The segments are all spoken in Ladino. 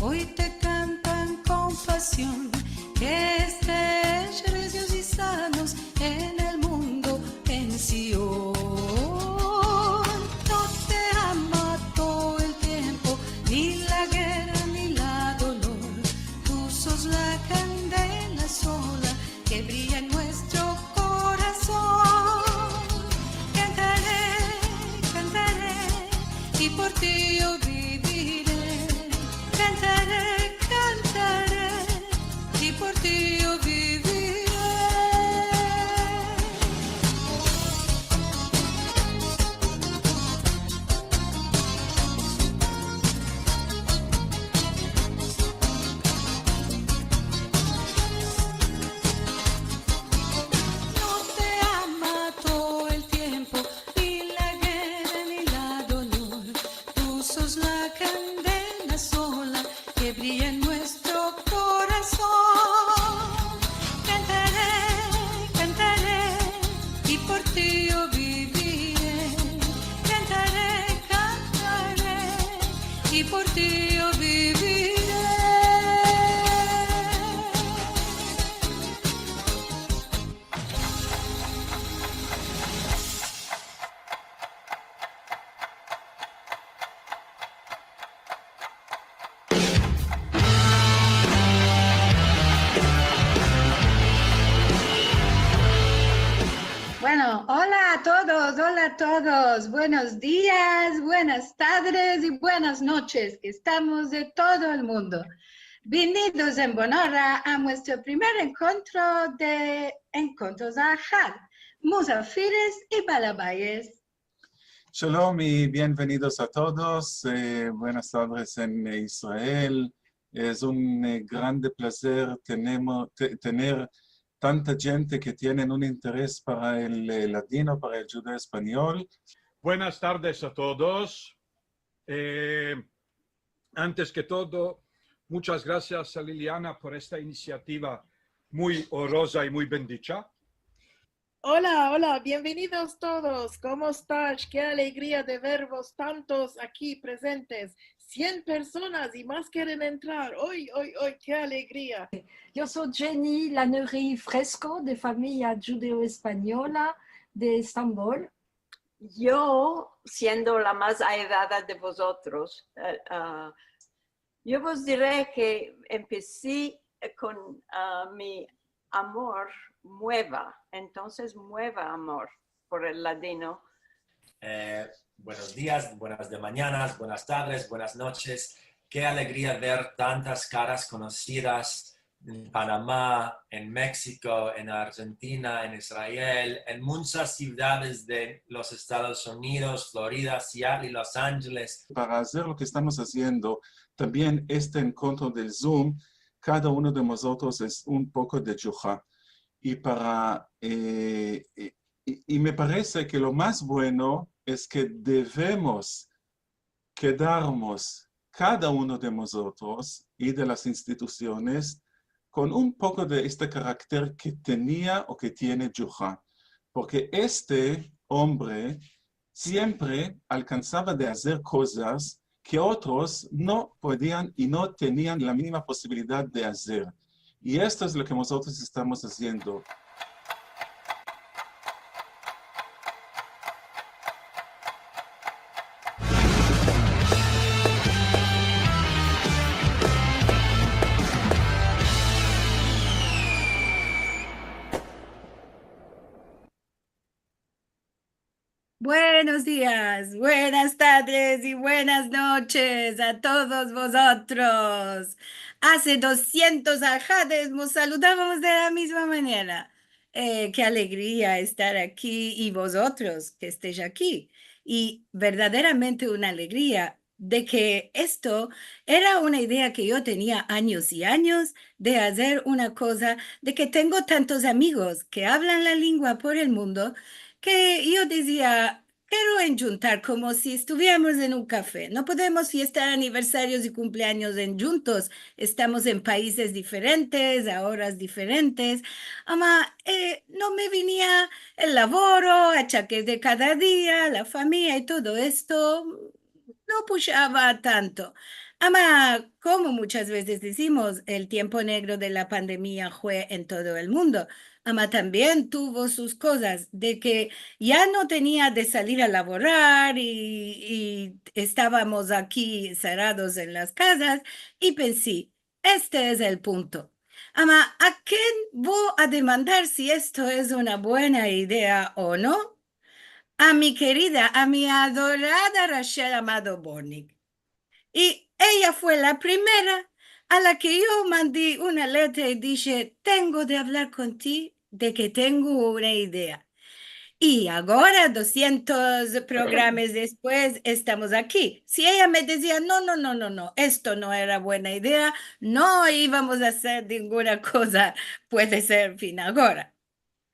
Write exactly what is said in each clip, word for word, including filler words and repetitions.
Hoy te kantan kon pasion, ke estesh rezios i sanos en el mundo, en Sion. No te ama todo el tiempo, ni la gerra ni la dolor. Tu sos la kandela sola ke briya en muestro korason. Kantare, kantare, i por ti yo bivire. Kantare, kantare, i por ti yo bivire. No te ama todo el tiempo, ni la gerra ni la dolor. Tu sos la kandela sola ke briya en muestro korason. Kantare, kantare, i por ti yo bivire. Kantare, kantare, i por ti yo bivire. Bueno, hola a todos, hola a todos. Buenos dias, buenas tardes i buenas noches, ke estamos de todo el mundo. Binidos en bon ora a muestro primer enkontro de Enkontros Ahad, Muzafires i Balabayes. Shalom i bienvenidos a todos. Eh, buenas tardes en Israel. Es un, eh, grande plazer tenemo-, te-, tener tanta djente ke tienen un interes para el, eh, ladino, para el djudeo-espanyol. Buenas tardes a todos. Eh, antes ke todo, munchas grasias a Liliana por esta inisiativa muy onroza i muy bendicha. Hola, hola, bienvenidos todos. Komo estash? Ke alegria de vervos tantos aki prezentes. Sien personas i mas keren entrar. Oy, oy, oy, ke alegria. Yo so Jenny Lannery Fresco, de famiya djudeo-espanyola de Estambol. Yo, siendo la mas aedada de vozotros, eh, a, yo vos dire ke empesi, eh, kon, a, mi amor mueva, entonses mueva amor por el ladino. Eh, buenos dias, buenas de manyanas, buenas tardes, buenas noches. Ke alegria ver tantas karas konosidas en Panama, en Meksiko, en Arjentina, en Israel, en munchas sivdades de los Estados Unidos, Florida, Seattle i Los Angeles. Para azer lo ke estamos aziendo, tambien este enkontro del Zoom, kada uno de mozotros es un poko de djuha. I para, eh, i, i, i me parese ke lo mas bueno es ke devemos kedarmos kada uno de mozotros i de las institusiones kon un poko de este karakter ke tenia o ke tiene djuha, porke este ombre siempre alkansava de azer kozas ke otros no podian i no tenian la minima posibilidad de azer. I esto es lo ke mozotros estamos aziendo. Buenos dias, buenas tardes i buenas noches a todos vozotros. Aze dosientos ahades mos saludavamos de la mizma manera. Eh, ke alegria estar aki i vozotros ke estesh aki. I verdaderamente una alegria de ke esto era una idea ke yo tenia anyos i anyos de azer una koza, de ke tengo tantos amigos ke avlan la lengua por el mundo, ke yo dizia, kero endjuntar komo si estuviamos en un kafe. No podemos fiestar aniversarios i kumpleanyos endjuntos. Estamos en paizes diferentes, a oras diferentes. Ama, eh, no me venia el lavoro, achakes de kada dia, la famiya i todo esto no pushava tanto. Ama, komo munchas vezes dizimos, el tiempo negro de la pandemia fue en todo el mundo. Ama tambien tuvo sus kozas de ke ya no tenia de salir a lavorar i, i estavamos aki serados en las kazas i pensi, este es el punto. Ama, a ken vo a demandar si esto es una buena idea o no? A mi kerida, a mi adorada Rachel Amado Bortnick. I eya fue la primera a la ke yo mandi una letra i dishe, "Tengo de avlar kon ti de ke tengo una idea." I agora, dosientos programas despues, estamos aki. Si eya me dizia, "No, no, no, no, no, esto no era buena idea", no ivamos a azer ninguna koza, puede ser fin agora.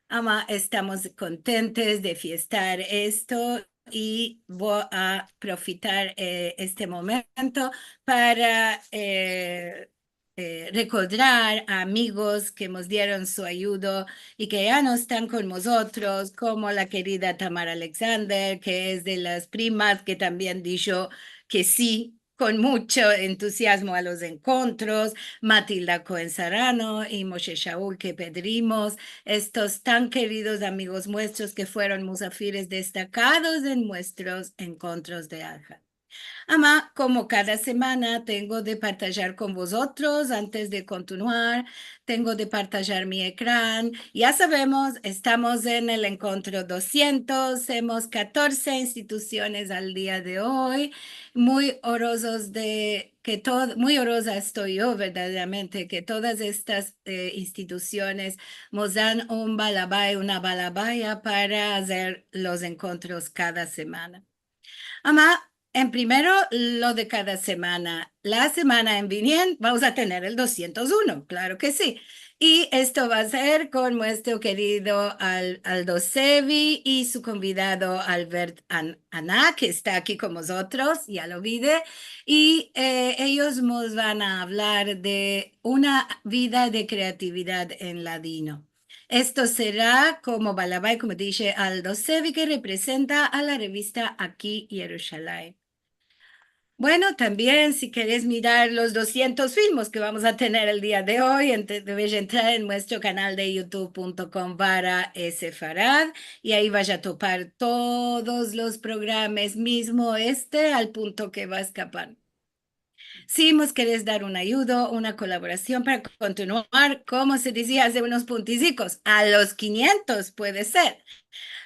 Ama estamos kontentes de fiestar esto i vo a aprofitar, eh, este momento para, eh, eh, rekordar a amigos ke mos dieron su ayudo i ke ya no estan kon mozotros, komo la kerida Tamara Alexander, ke es de las primas ke tambien disho ke si, kon muncho entuziazmo a los enkontros, Matilda Cohen Sarano i Moshe Shaul ke pedrimos, estos tan keridos amigos muestros ke fueron musafires destakados en muestros enkontros de Arhat. Ama, komo kada semana, tengo de partajar kon vozotros antes de kontinuar, tengo de partajar mi ekran. Ya savemos, estamos en el enkontro dosientos, semos katorze institusiones al dia de oy, muy orozos de ke tod-, muy oroza esto yo, verdaderamente, ke todas estas, eh, institusiones mos dan un balabay, una balabaya para azer los enkontros kada semana. Ama, en primero, lo de kada semana. La semana en vinien vamos a tener el dosientos uno, klaro ke si. I esto va a ser kon muestro kerido Al-, Aldo Sevi i su konvidado Albert An-, Ana, ke esta aki kon mozotros, ya lo vide. I, eh, eyos mos van a avlar de una vida de kreatividad en ladino. Esto sera komo balabay, komo dishe, Aldo Sevi, ke reprezenta a la revista Aki Yerushalayim. Bueno, tambien, si keres mirar los dosientos filmos ke vamos a tener el dia de oy, ente-, deves entrar en muestro kanal de youtube punto com barra sefarad, i ayi vas a topar todos los programas, mizmo este, al punto ke va a eskapar. Si mos keres dar un ayudo, una kolaborasion para kontinuar, komo se dizia aze unos puntisikos, a los kinientos puede ser.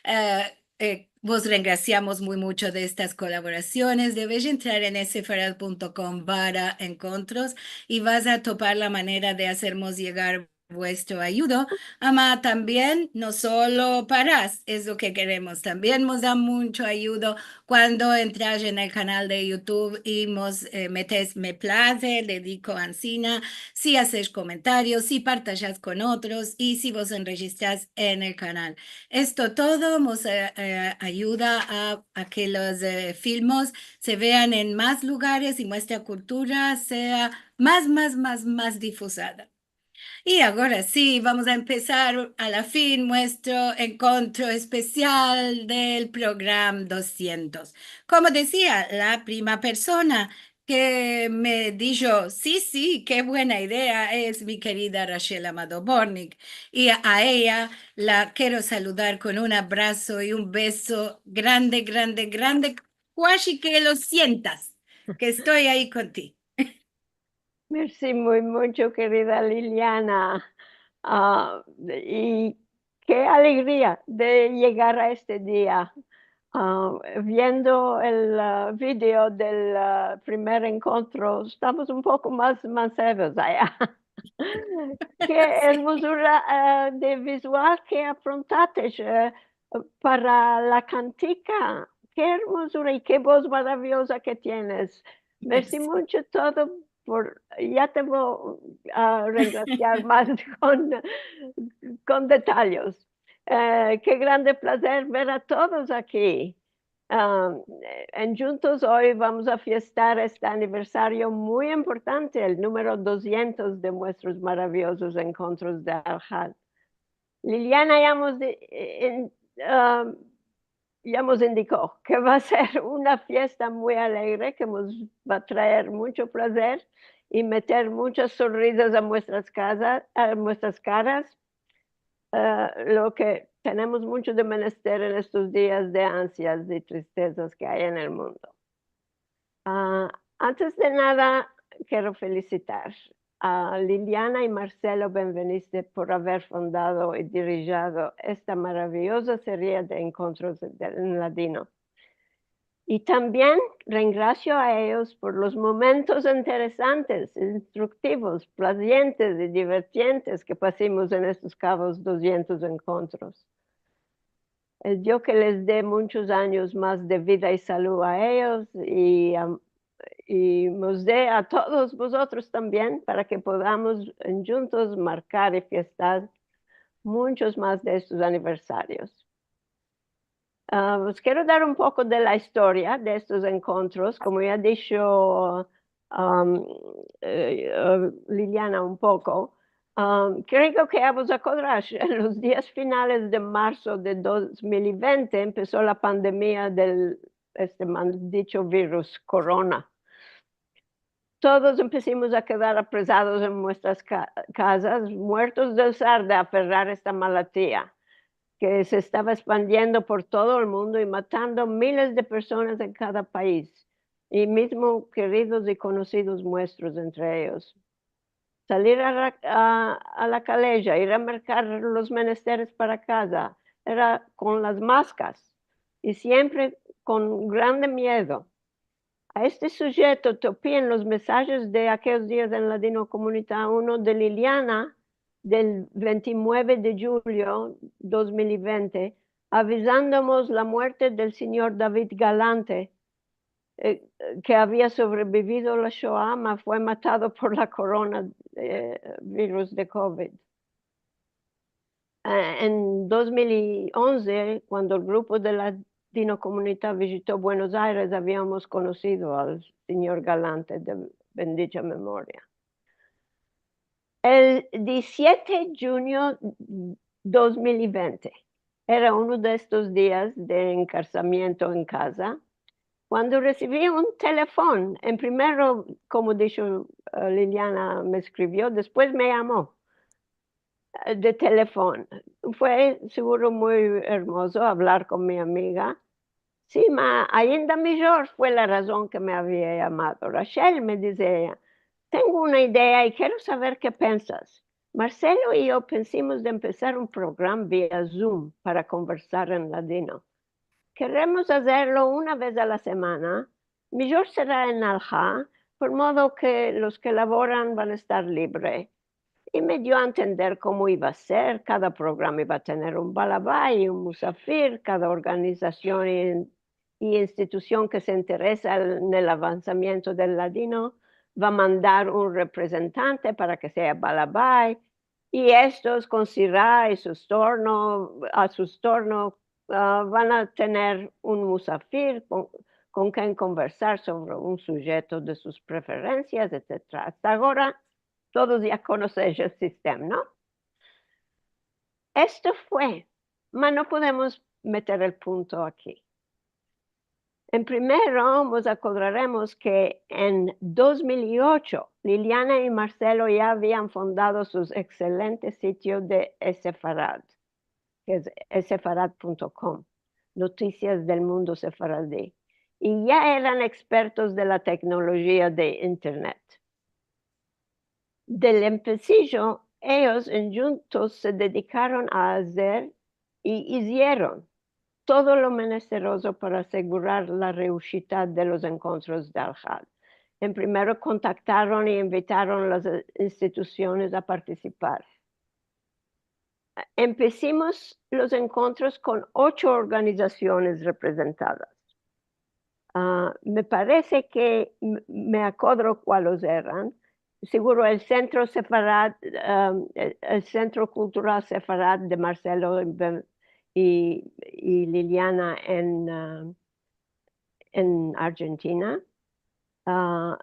Eh, eh, vos rengrasiamos muy muncho de estas kolaborasiones. Deves entrar en sefarad punto com barra enkontros i vas a topar la manera de azermos yegar vuestro ayudo, ama tambien no solo paras, es lo ke keremos, tambien mos da muncho ayudo kuando entras en el kanal de youtube i mos, eh, metes me plaze, le diko ansina, si azes komentarios, si partajas kon otros i si vos enrejistras en el kanal. Esto todo mos, eh, eh, ayuda a, a ke los, eh, filmos se vean en mas lugares i muestra kultura sea mas, mas, mas, mas difuzada. I agora si, vamos a empesar a la fin muestro enkontro espesial del programa dosientos. Komo dizia, la prima persona ke me disho, "Si, si, ke buena idea", es mi kerida Rachel Amado Bortnick. I a eya la kero saludar kon un abraso i un beso grande, grande, grande, kuashi ke lo sientas, ke esto ayi kon ti. Mersi muy muncho, kerida Liliana. A, i ke alegria de yegar a este dia, a, viendo el, a, video del, a, primer enkontro. Estamos un poko mas manseros aya. Ke ermozura, a, de vizual ke aprontates, a, para la kantika. Ke ermozura i ke voz maraviyoza ke tienes. Mersi muncho todo por, ya te vo a rengrasiar mas kon, kon detalyes. E, ke grande plazer ver a todos aki. A, en djuntos oy vamos a fiestar este aniversario muy importante, el numero dosientos de muestros maraviyozos enkontros de Arhat. Liliana, ya mos de, en, a, ya mos indiko ke va a ser una fiesta muy alegre, ke mos va a traer muncho plazer i meter munchas sonrizas a muestras kaza-, a muestras karas, eh, lo ke tenemos muncho de menester en estos dias de ansias i tristezas ke ay en el mundo. Ah, antes de nada, kero felisitar a Liliana i Marcelo Benveniste por aver fundado i dirijado esta maraviyoza seria de enkontros de, en ladino. I tambien rengrasio a eyos por los momentos interesantes, instruktivos, plazentes i divertientes ke pasimos en estos kavos dusyentos enkontros. El Dio ke les de munchos anyos mas de vida i salud a eyos i, am, i mos de a todos vozotros tambien, para ke podamos, eh, djuntos markar i fiestar munchos mas de estos aniversarios. Ah, os kero dar un poko de la istoria de estos enkontros. Komo ya disho, am, eh, eh, Liliana un poko, am, kreo ke ya vos akodrash, en los dias finales de marso de dos mil i vente empeso la pandemia del, este maldicho virus korona. Todos empesimos a kedar aprezados en muestras ka-, kazas, muertos de zar de aferrar esta malatia ke se estava espandiendo por todo el mundo i matando miles de personas en kada pais, i mizmo keridos i konosidos muestros entre eyos. Salir a la, a, a la kaleja, ir a merkar los menesteres para kaza, era kon las maskas i siempre kon grande miedo. A este sujeto topi en los mesajes de akeyos dias en Ladinokomunita uno de Liliana del vente i mueve de djulyo dos mil i vente, avizandomos la muerte del sinyor David Galante, eh, ke avia sovrevivido la Shoa, ma fue matado por la korona, eh, virus de kovid. Eh, en dos mil i onze, kuando el grupo de Ladinokomunita vizito Buenos Aires, aviamos konosido al sinyor Galante de bendicha memoria. El disiete de djunyo dos mil i vente era uno de estos dias de enkarsamiento en kaza, kuando resivi un telefon. En primero, komo disho, eh, Liliana me eskrivio, despues me yamo, eh, de telefon. Fue seguro muy ermozo avlar kon mi amiga. Si, ma ainda mijor fue la razon ke me avia yamado. Rachel, me dize eya, tengo una idea i kero saver ke pensas. Marcelo i yo pensimos de empesar un program via Zoom para konversar en ladino. Keremos azerlo una vez a la semana. Mijor sera en alha, por modo ke los ke lavoran van a estar libre. I me dio a entender komo iva a ser. Kada programa iva a tener un balabai i un musafir. Kada organizasion i, i institusion ke se interesa en el avansamiento del ladino va a mandar un reprezentante para ke sea balabai. I estos kon sira i sus torno, a sus torno, ah, van a tener un musafir kon, kon ken konversar sovre un sujeto de sus preferensias, etsetera. Asta agora, todos ya konosesh el sistema, no? Esto fue, ma no podemos meter el punto aki. En primero, mos akodraremos ke en dos mil i ocho, Liliana i Marcelo ya avian fundado sus ekselentes sitios de Esefarad, ke es esefarad punto kom, Notisias del Mundo Sefaradi, i ya eran ekspertos de la teknolojia de Internet. Del empesijo, eyos endjuntos se dedikaron a azer i izieron todo lo menesterozo para asegurar la reushita de los enkontros de Alhad. En primero kontaktaron i invitaron las, eh, institusiones a partisipar. Empesimos los enkontros kon ocho organizasiones reprezentadas. Ah, me parese ke m-, me akodro kualos eran. Seguro el Sentro Sefarad, am, el, el Sentro Kultural Sefarad de Marcelo i, i, i Liliana en, ah, en Argentina. Ah,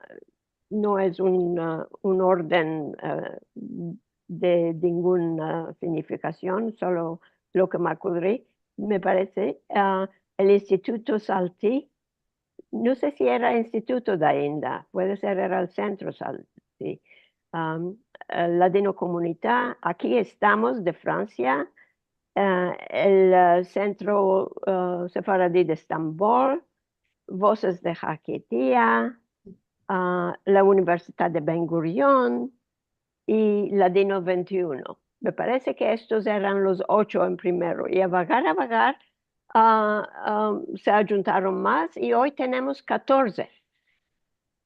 no es un, ah, un orden, ah, de ninguna signifikasion, solo lo ke me akodri, me parese. Ah, el Instituto Salti, no se si era instituto de ainda, puede ser era el Sentro Salti, am, eh, Ladinokomunita, Aki estamos de Fransia, eh, el, eh, Sentro, eh, Sefaradi de Estambol, Vozes de Hakitia, ah, la Universidad de Ben Gurion i Ladino vente i uno. Me parese ke estos eran los ocho en primero, i a vagar, a vagar, ah, ah, se ayuntaron mas, i oy tenemos katorze.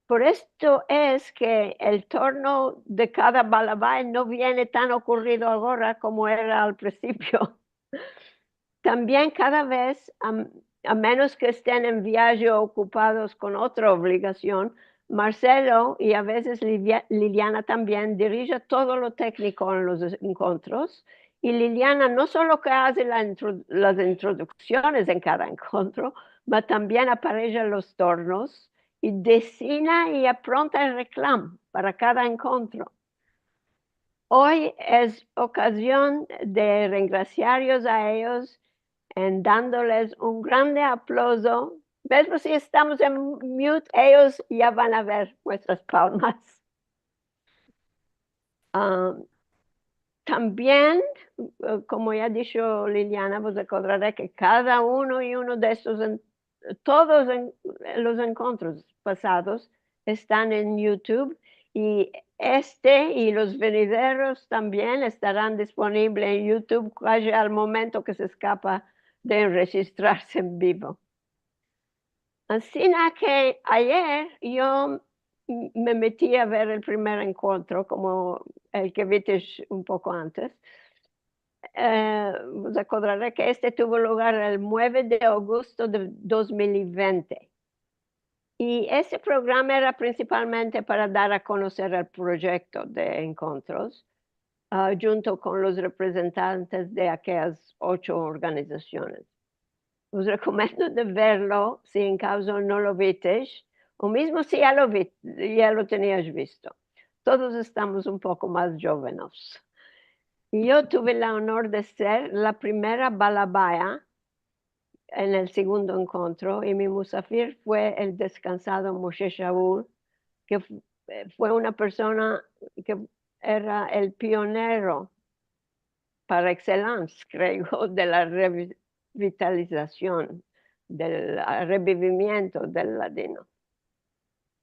Por esto es ke el torno de kada balabaya no viene tan okurido agora komo era al prinsipio. Tambien kada vez, am, a menos ke esten en viaje o okupados kon otra ovligasion, Marcelo i a vezes Livia-, Liliana tambien dirije todo lo tekniko en los enkontros, i Liliana no solo ke aze la intro-, las introduksiones en kada enkontro, ma tambien apareja los tornos i desina i apronta el reklam para kada enkontro. Oy es okazion de rengrasiarlos a eyos en dandoles un grande aplozo. Mezmo si estamos en mute, eyos ya van a ver muestras palmas. Ah, tambien, eh, komo ya disho Liliana, vos rekordaré ke kada uno i uno de estos en-, todos en-, los enkontros pasados estan en YouTube, i este i los venideros tambien estaran disponibles en YouTube kaji al momento ke se eskapa de rejistrarse en bivo. Ansina ke ayer yo m-, me meti a ver el primer enkontro, komo el ke vites un poko antes. Eh, vos rekordaré ke este tuvo lugar el mueve de agosto de dos mil i vente. I ese programa era prinsipalmente para dar a konoser el proyekto de enkontros, ah, djunto kon los reprezentantes de akeyas ocho organizasiones. Vos rekomendo de verlo, si en kazo no lo vites, o mizmo si ya lo vi-, ya lo tenias visto. Todos estamos un poko mas djovenos. I yo tuve la onor de ser la primera balabaya en el segundo enkontro, i mi musafir fue el deskansado Moshe Shaul, ke fu-, eh, fue una persona ke era el pionero par excellence, kreo, de la revitalizasion, del, ah, revivimiento del ladino.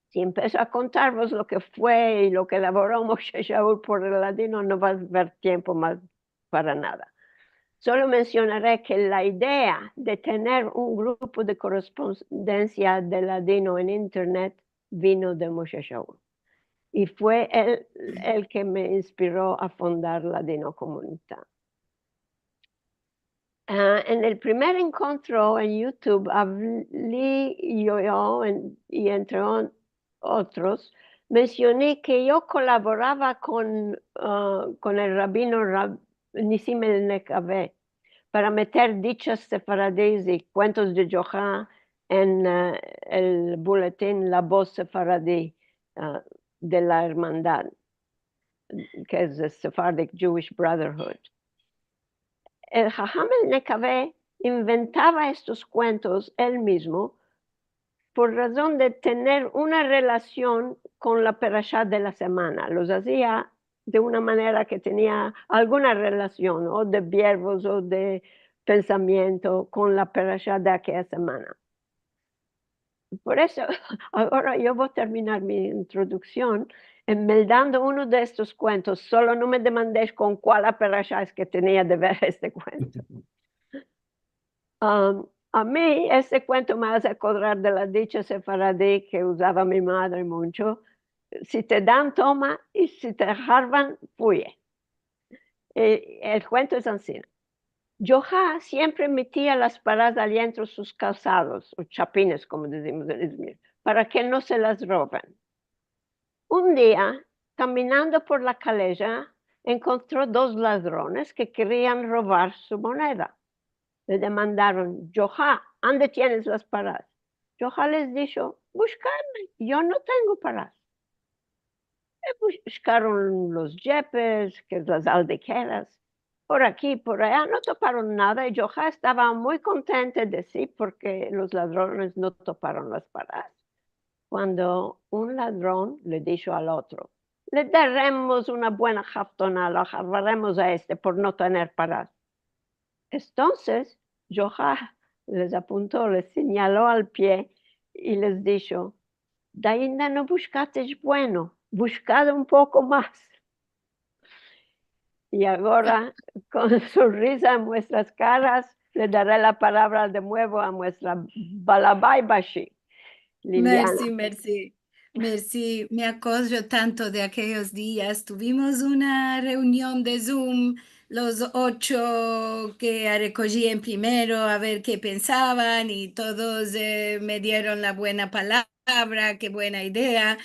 Si empeso a kontarvos lo ke fue i lo ke lavoro Moshe Shaul por el ladino, no va a aver tiempo mas para nada. Solo mensionare ke la idea de tener un grupo de korespondensia de ladino en internet vino de Moshe Shaul. I fue el, el ke me inspiro a fundar Ladinokomunita. Ah, en el primer enkontro en YouTube avli yo, yo en-, i entre on-, otros, mensioni ke yo kolaborava kon, ah, kon el rabino Rab-, Nisim el Nekave para meter dichas sefaradis i kuentos de Djoha en, ah, el buletin La Voz Sefaradi, ah, de la Ermandad, ke es el Sephardic Jewish Brotherhood. El Haham el Nekave inventava estos kuentos el mizmo por razon de tener una relasion kon la perasha de la semana. Los azia de una manera ke tenia alguna relasion, o de verbos, o de pensamiento kon la perasha de akeya semana. Por esto, agora yo vo terminar mi introduksion en meldando uno de estos kuentos. Solo no me demandes kon kual perasha es ke tenia de ver este kuento. Am, a mi, este kuento me aze akodrar de la dicha sefaradi ke uzava mi madre muncho: "Si te dan, toma, i si te harvan, fuye." E, el kuento es ansina. Djoha siempre metia las paras alientro sus kalsados, o chapines, komo dizimos en Izmir, para ke no se las roven. Un dia, kaminando por la kaleja, enkontro dos ladrones ke kerian rovar su moneda. Le demandaron: "Djoha, ande tienes las paras?" Djoha les disho: "Bushkadme, yo no tengo paras." E bushkaron los djepes, ke es las aldekeras, por aki i por aya, no toparon nada, i Djoha estava muy kontente de si, porke los ladrones no toparon las paras. Kuando un ladron le disho al otro: "Le daremos una buena haftonada, lo agarraremos a este por no tener paras". Entonses, Djoha les apunto, les senyalo al pie i les disho: "Dainda no bushkastesh bueno, bushkad un poko mas". I agora, kon sonriza en muestras karas, le dare la palavra de muevo a muestra balabai bashi, Liliana. Mersi, mersi. Mersi, me akodro tanto de akeyos dias. Tuvimos una reunion de Zoom, los ocho ke rekoji en primero, a ver ke pensavan, i todos, eh, me dieron la buena palavra, ke buena idea.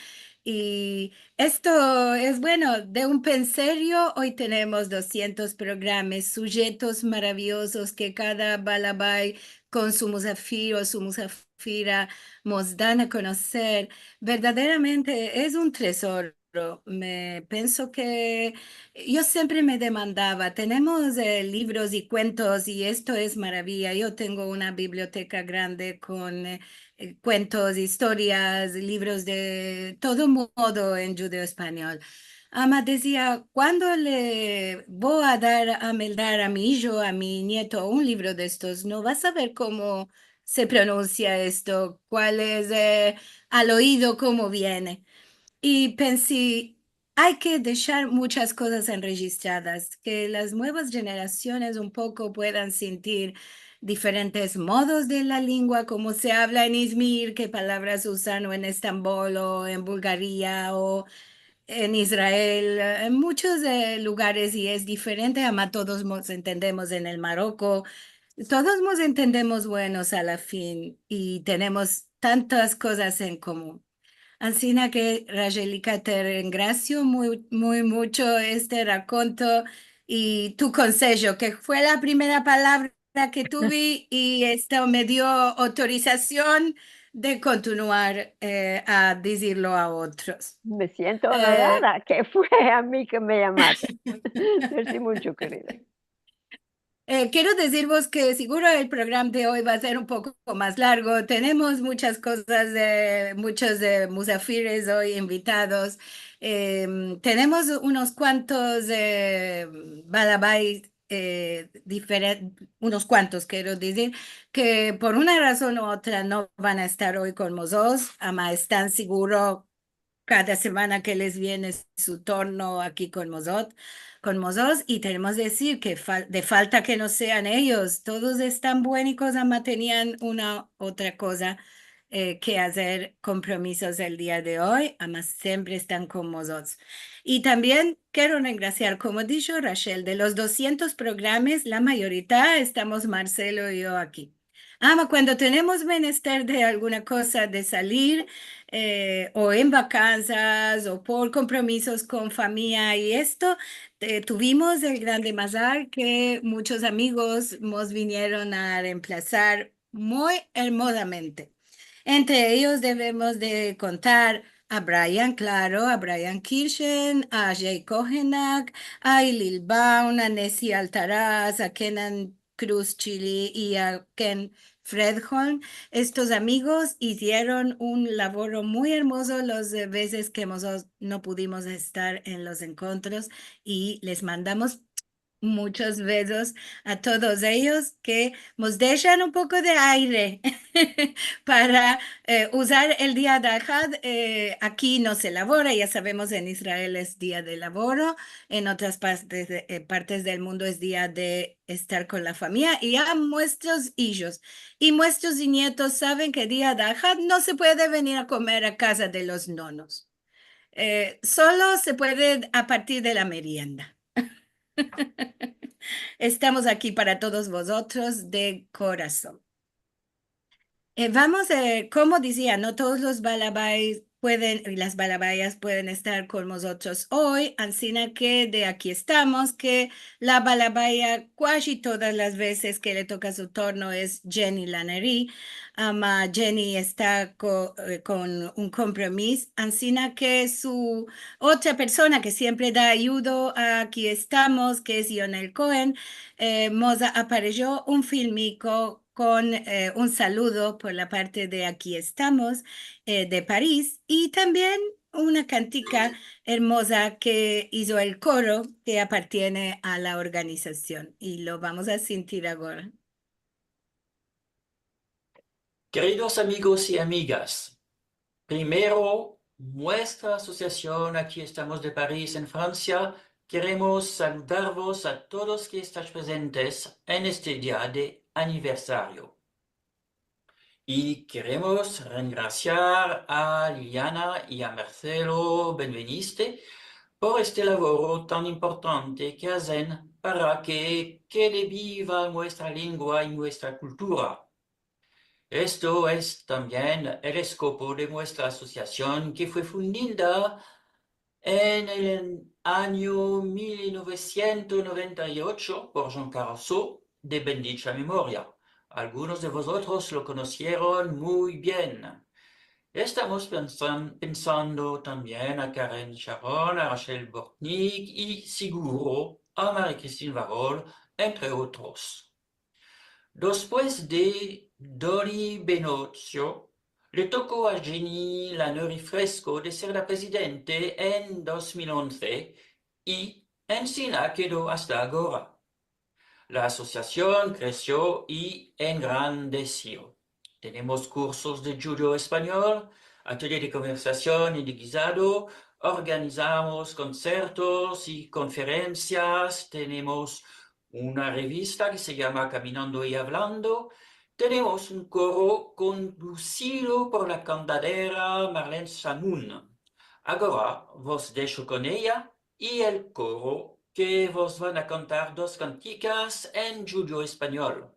I esto es bueno, de un penserio, oy tenemos dosientos programas, sujetos maraviyozos ke kada balabai kon su musafir o su musafira mos dan a konoser. Verdaderamente es un tesoro. Me penso ke yo siempre me demandava, tenemos, eh, livros i kuentos, i esto es maraviya. Yo tengo una biblioteka grande kon, eh, eh, kuentos, istorias, livros de todo modo en djudeo-espanyol. Ama dizia, kuando le vo a dar a meldar a mi ijo, a mi nieto, un livro de estos, no va a saver komo se pronunsia esto, kual es, eh, al oido komo viene. I pensi, ay ke deshar muchas kozas enrejistradas, ke las muevas jenerasiones un poko puedan sintir diferentes modos de la lengua, komo se avla en Izmir, ke palavras uzan o en Estambol o en Bulgaria o en Israel, en muchos, eh, lugares, i es diferente, ama todos mos entendemos en el Maroko, todos mos entendemos buenos a la fin, i tenemos tantas kozas en komun. Ansina ke, Rajelika, te rengrasio muy, muy mucho este rakonto i tu konsejo, ke fue la primera palavra ke tuvi, i esto me dio autorizasion de kontinuar, eh, a dizirlo a otros. Me siento, eh, onorada ke fue a mi ke me yamaste. Mersi muncho, kerida. Eh, kero dizirvos ke seguro el programa de oy va a ser un poko mas largo. Tenemos muchas kozas, eh, muchos, eh, musafires oy invitados. Em, tenemos unos kuantos, eh, balabais, eh, diferen-, unos kuantos, kero dizir, ke por una razon u otra no van a estar oy kon mozotros, ama estan seguro kada semana ke les viene su turno aki kon mozot-, kon mozotros, i tenemos de dizir ke fal-, de falta ke no sean eyos, todos estan buenikos, ama tenian una otra koza, eh, ke azer, kompromisos el dia de oy, ama siempre estan kon mozotros. I tambien kero rengrasiar, komo disho Rachel, de los dosientos programas, la mayorita estamos Marcelo i yo aki. Ama kuando tenemos menester de alguna koza de salir, eh, o en vakansas, o por kompromisos kon famiya i esto, eh, tuvimos el grande mazal ke muchos amigos mos vinieron a reemplasar muy ermozamente. Entre eyos devemos de kontar a Brian, klaro, a Brian Kirchen, a Jay Kohenak, a Ilil Baum, a Nessi Altaraz, a Kenan Cruz Chili i a Ken Fredholm. Estos amigos izieron un lavoro muy ermozo los, eh, vezes ke mozotros no pudimos estar en los enkontros, i les mandamos muchos bezos a todos eyos ke mos deshan un poko de aire para, eh, uzar el dia de Ahad. Eh, aki no se lavora, ya savemos, en Israel es dia de lavoro, en otras partes de, eh, partes del mundo es dia de estar kon la famiya, i a muestros ijos i muestros nietos saven ke dia de Ahad no se puede venir a komer a kaza de los nonos. Eh, solo se puede a partir de la merienda. Estamos aki para todos vozotros de korason. Eh, vamos, eh, komo dizia, no todos los balabais pueden, i las balabayas pueden estar kon mozotros oy, ansina ke de Aki Estamos, ke la balabaya kuaji todas las vezes ke le toka su torno es Jenny Laneri, ama Jenny esta ko-, eh, kon un kompromis, ansina ke su otra persona ke siempre da ayudo a Aki Estamos, ke es Yonel Cohen, eh, mos aparejo un filmiko kon, eh, un saludo por la parte de Aki Estamos, eh, de Paris, i tambien una kantika ermoza ke izo el koro ke apartiene a la organizasion, i lo vamos a sintir agora. Keridos amigos i amigas, primero, muestra asosiasion Aki Estamos de Paris en Fransia, keremos saludarvos a todos ke estaj prezentes en este dia de aniversario. I keremos rengrasiar a Liliana i a Marcelo Benveniste por este lavoro tan importante ke azen para ke kede biva muestra lengua i muestra kultura. Esto es tambien el eskopo de muestra asosiasion ke fue fundida en el anyo mil novesientos noventa i ocho por Jean Carasso, de bendicha memoria. Algunos de vozotros lo konosieron muy bien. Estamos pensan-, pensando tambien a Karen Sharon, a Rachel Bortnick i seguro a Marie-Christine Varol, entre otros. Despues de Dori Benozio, le toko a Jenny Laneri Fresco de ser la prezidente en dos mil onze i ansina kedo asta agora. La asosiasion kresio i engrandesio. Tenemos kursos de djudyo-espanyol, atelie de konversasion i de gizado, organizamos konsertos i konferensias, tenemos una revista ke se yama Kaminando i Avlando, tenemos un koro kondusido por la kantadera Marlene Samun. Agora vos desho kon eya i el koro ke vos van a kantar dos kantikas en djudyo-espanyol.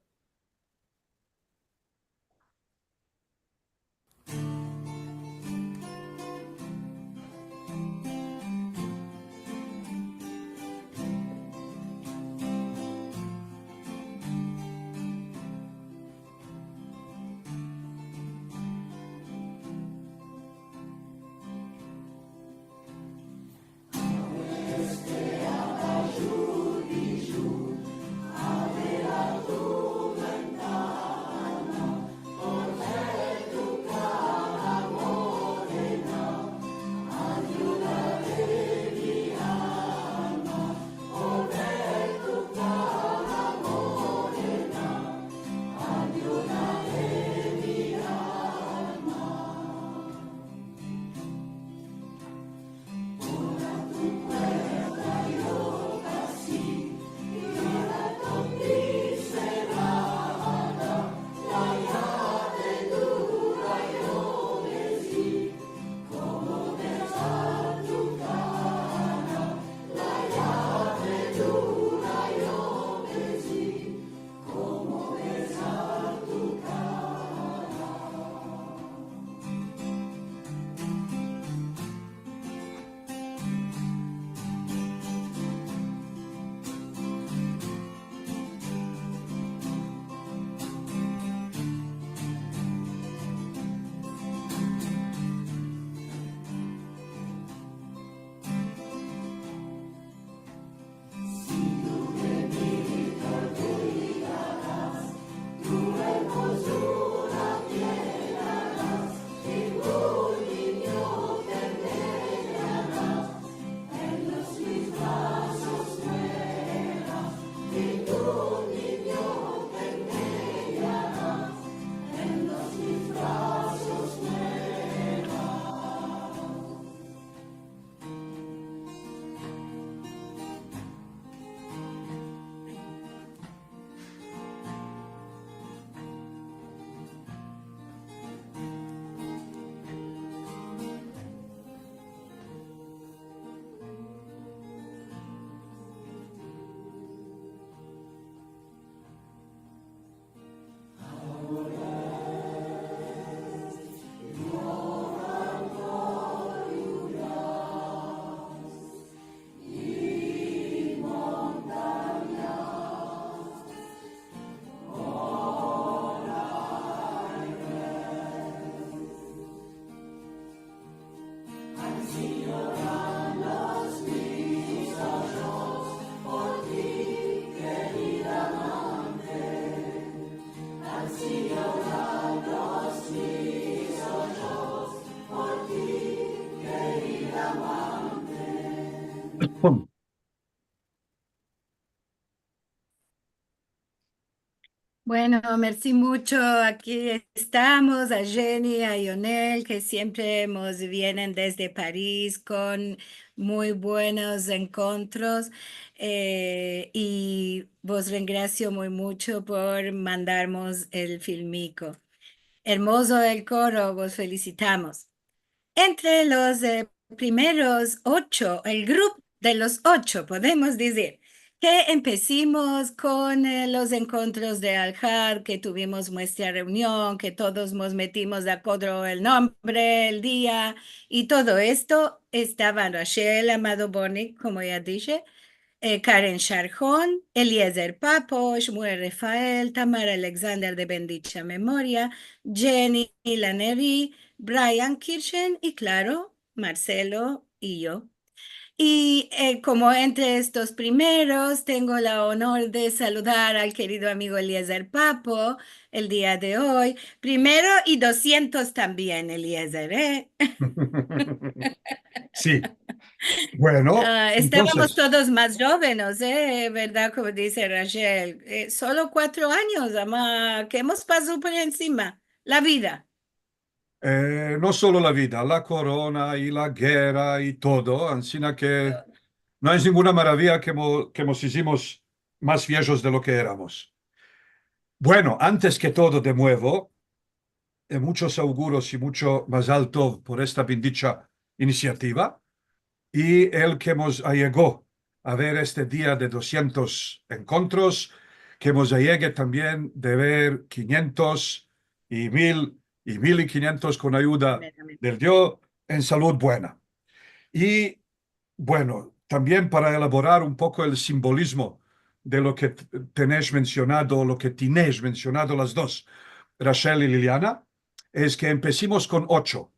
Pum. Bueno, mersi mucho. Aki estamos, a Jenny, a Yonel, ke siempre mos vienen desde Paris kon muy buenos enkontros, eh, i vos rengrasio muy mucho por mandarmos el filmiko. Ermozo el koro, vos felisitamos. Entre los, eh, primeros ocho, el grupo de los ocho, podemos dizir, ke empesimos kon, eh, los enkontros de Alhad, ke tuvimos muestra reunion, ke todos mos metimos de akodro el nombre, el dia, i todo esto, estavan Rachel Amado Bortnick, komo ya dishe, eh, Karen Sharhon, Eliezer Papo, Shmuel Rafael, Tamar Alexander de bendicha memoria, Jenny Laneri, Brian Kirchen i, klaro, Marcelo i yo. I, eh, komo entre estos primeros, tengo la onor de saludar al kerido amigo Eliezer Papo el dia de oy. Primero i dosientos tambien, Eliezer, eh? Si. Bueno, Ah, estavamos entonses, todos mas djovenes, eh, verdad? Komo dize Rachel, eh, solo kuatro anyos, ama, ke mos paso por ensima? La vida. Eh, no solo la vida, la korona i la gerra i todo, ansina ke no es ninguna maraviya ke mo-, ke mos izimos mas viejos de lo ke eramos. Bueno, antes ke todo, de muevo, eh, muchos auguros i mucho mazal tov por esta bendicha inisiativa, i el ke mos ayego a ver este dia de dosientos enkontros, ke mos ayege tambien de ver kinientos i mil i mil i kinientos kon ayuda del Dio en salud buena. I, bueno, tambien para elaborar un poko el simbolizmo de lo ke t-, tenesh mensionado, lo ke tinesh mensionado las dos, Rachel i Liliana, es ke empesimos kon ocho.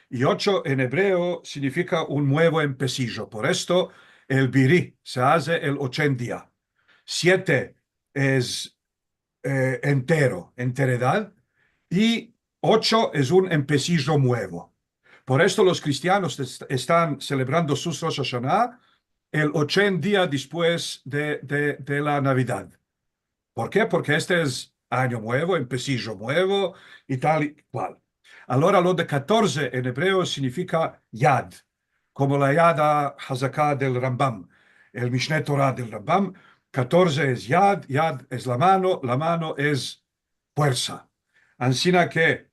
I ocho en ebreo signifika un muevo empesijo. Por esto, el biri se aze el ochen dia. Siete es, eh, entero, enteredad, i ocho es un empesijo muevo. Por esto los kristianos est-, estan selebrando sus Rosh Hashanah el ochen dia despues de, de, de la Navidad. Por ke? Porke este es anyo muevo, empesijo muevo, i tal i kual. Alora, lo de katorze en ebreo signifika yad, komo la yad hazaka del Rambam, el Mishne Torah del Rambam. Katorze es yad, yad es la mano, la mano es fuersa. Ansina ke,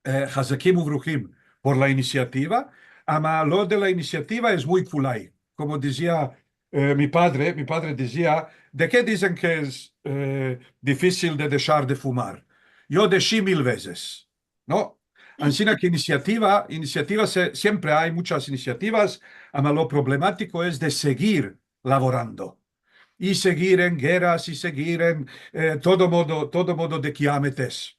eh, hazakim uvruhim por la inisiativa, ama lo de la inisiativa es muy kulay. Komo dizia, eh, mi padre, mi padre dizia, "De ke dizen ke es, eh, difisil de deshar de fumar? Yo deshi mil vezes", no? Ansina ke inisiativa, inisiativa se, siempre ay muchas inisiativas, ama lo problematiko es de segir lavorando. I segir en gerras, i segir en, eh, todo modo, todo modo de kiametes.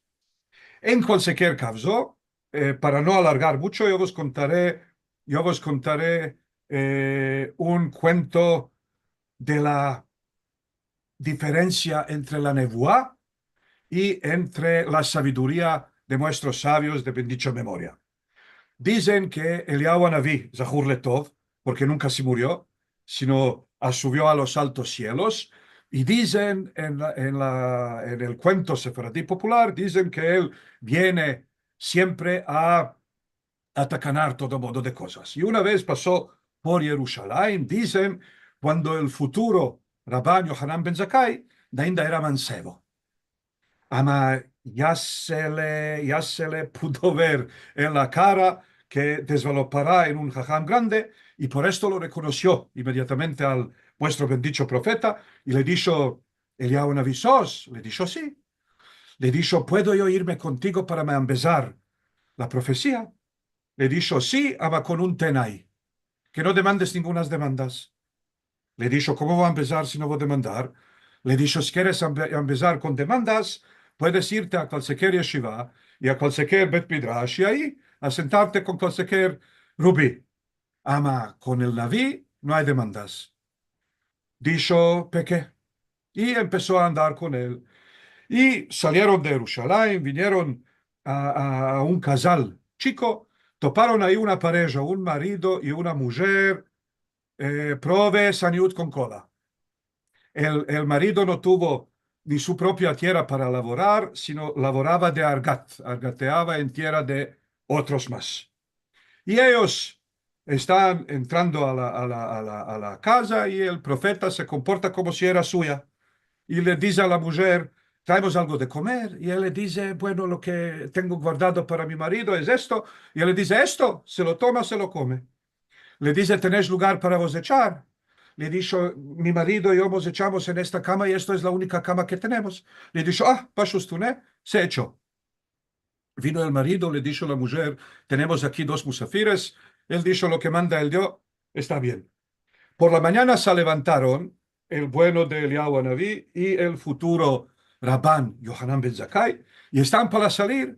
En kualsiker kavzo, eh, para no alargar mucho, yo vos kontare, yo vos kontare, eh, un kuento de la diferensia entre la nevuá i entre la saviduria de muestros savios de bendicha memoria. Dizen ke Eliyahu Anavi, zahur letov, porke nunka se murio, sino asuvio a los altos sielos, i dizen en la, en la, en el kuento sefaradi popular, dizen ke el viene siempre a atakanar todo modo de kozas. I una vez paso por Yerushalayim, dizen, kuando el futuro Raban Yohanan ben Zakai ainda era mansevo. Ama ya se le, ya se le pudo ver en la kara ke dezvalopara en un haham grande, i por esto lo rekonosio imediatamente al muestro bendicho profeta, i le disho, "Eliyahu Anavi sos?" Le disho, "Si." Le disho, "Puedo yo irme kontigo para me ambezar la profesia?" Le disho, "Si, ama kon un tenay, ke no demandes ningunas demandas." Le disho, "Komo vo a ambezar si no vo demandar?" Le disho, "Si keres ambe-, ambezar kon demandas, puedes irte a kualsiker yeshiva i a kualsiker bet midrash i ayi a sentarte kon kualsiker rabi. Ama kon el Navi no ay demandas." Disho, "Peke." I empeso a andar kon el. I salieron de Yerushalayim, vinieron a, a, a un kazal chiko, toparon ayi una pareja, un marido i una mujer e, prove saniut kon kola. El, el marido no tuvo ni su propia tierra para lavorar, sino lavorava de argat, argateava en tierra de otros mas. I eyos estan entrando a la, a la, a la, a la kaza i el profeta se komporta komo si era suya. I le dize a la mujer, "Traemos algo de komer?" I el le dize, "Bueno, lo ke tengo guardado para mi marido es esto." I el le dize, "Esto?" Se lo toma, se lo kome. Le dize, "Tenesh lugar para vos echar?" Le disho, "Mi marido i yo mos echamos en esta kama i esto es la unika kama ke tenemos." Le disho, "Ah, pashustune." Se echo. Vino el marido, le disho la mujer, "Tenemos aki dos musafires." El disho, "Lo ke manda el Dio, esta bien." Por la manyana se levantaron el bueno de Eliyahu Anavi i el futuro Raban Yohanan ben Zakai, i estan para salir,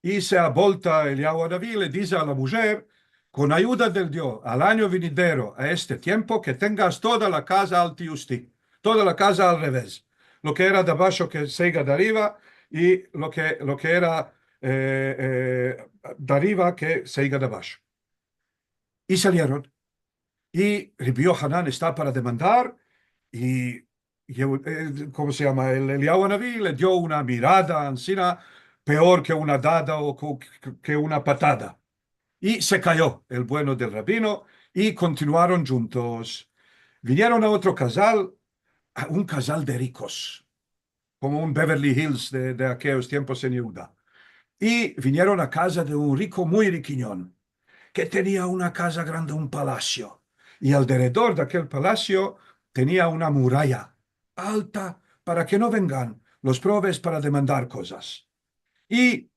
i se abolta Eliyahu Anavi i le dize a la mujer, "Kon ayuda del Dio, al anyo vinidero, a este tiempo, ke tengas toda la kaza al tiusti, toda la kaza al revez. Lo ke era de abasho ke seiga de arriva, i lo ke, lo ke era, e, e, de arriva ke seiga de abasho." I salieron. I Rabi Yohanan esta para demandar, i, i, e, komo se yama? El, Eliyahu Anavi le dio una mirada, ansina, peor ke una dada o ko-, ke, ke una patada. I se kayo el bueno del rabino, i kontinuaron djuntos. Vinieron a otro kazal, a un kazal de rikos, komo un Beverly Hills de, de akeyos tiempos en Yehuda. I vinieron a kaza de un riko muy rikinyon, ke tenia una kaza grande, un palasio, i alderedor de akel palasio tenia una muraya alta para ke no vengan los proves para demandar kozas. I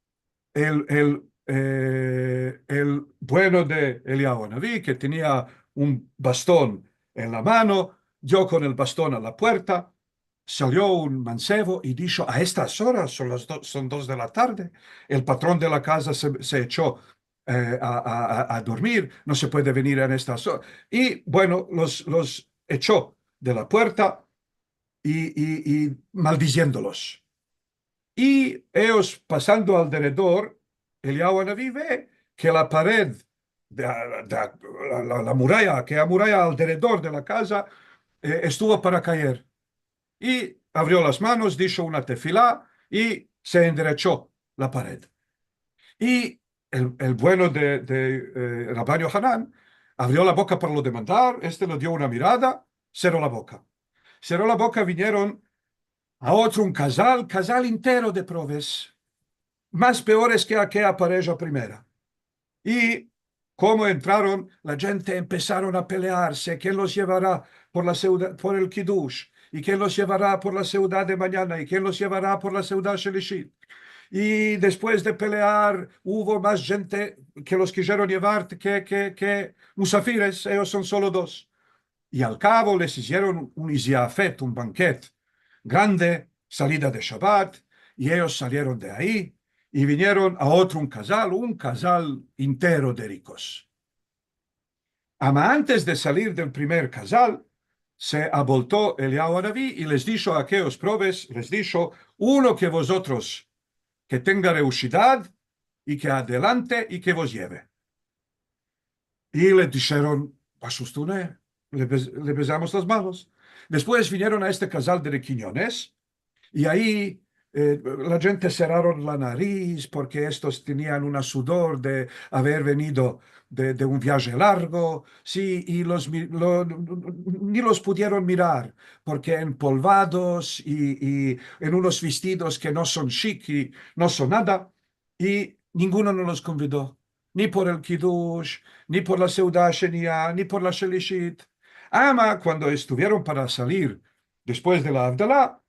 el, el, e, el bueno de Eliyahu Anavi, ke tenia un baston en la mano, dio kon el baston a la puerta, salio un mansevo i disho, "A estas oras, son las do-, son dos de la tarde, el patron de la kaza se, se echo, e, a, a, a, a dormir, no se puede venir en estas oras." I, bueno, los, los echo de la puerta i, i, i maldiziendolos. I eyos pasando alderedor, Eliyahu Anavi ve ke la pared de, de, la, la, la muraya, ke la muraya alderedor de la kaza, e, estuvo para kaer. I avrio las manos, disho una tefila i se enderecho la pared. I el, el bueno de, de, e, Raban Yohanan avrio la boka para lo demandar, este lo dio una mirada, sero la boka. Sero la boka, vinieron a otro un kazal, kazal intero de proves, mas peores ke akeya pareja primera. I komo entraron, la djente empesaron a pelearse, ken los yevara por la seuda, por el kidush, i ken los yevara por la seuda de manyana, i ken los yevara por la seuda shelishit. I despues de pelear, uvo mas djente ke los kizieron yevar ke, ke, ke musafires, eyos son solo dos. I al kavo les izieron un iziafet, un banket grande, salida de Shabat, i eyos salieron de ayi i vinieron a otro un kazal, un kazal intero de rikos. Ama antes de salir del primer kazal, se abolto Eliyahu Anavi i les disho a akeyos proves, les disho, "Uno ke vozotros ke tenga reushidad i ke adelante i ke vos yeve." I le disheron, "Pashustune, le bez-, le bezamos las manos." Despues vinieron a este kazal de rikinyones, i ayi, e, la djente seraron la nariz porke estos tenian una sudor de aver venido de, de un viaje largo, si, i los mi-, lo, ni los pudieron mirar porke empolvados i, i en unos vestidos ke no son shik i no son nada. I ninguno no los konvido, ni por el kidush, ni por la seuda shenia, ni por la shelishit. Ama kuando estuvieron para salir despues de la Avdala,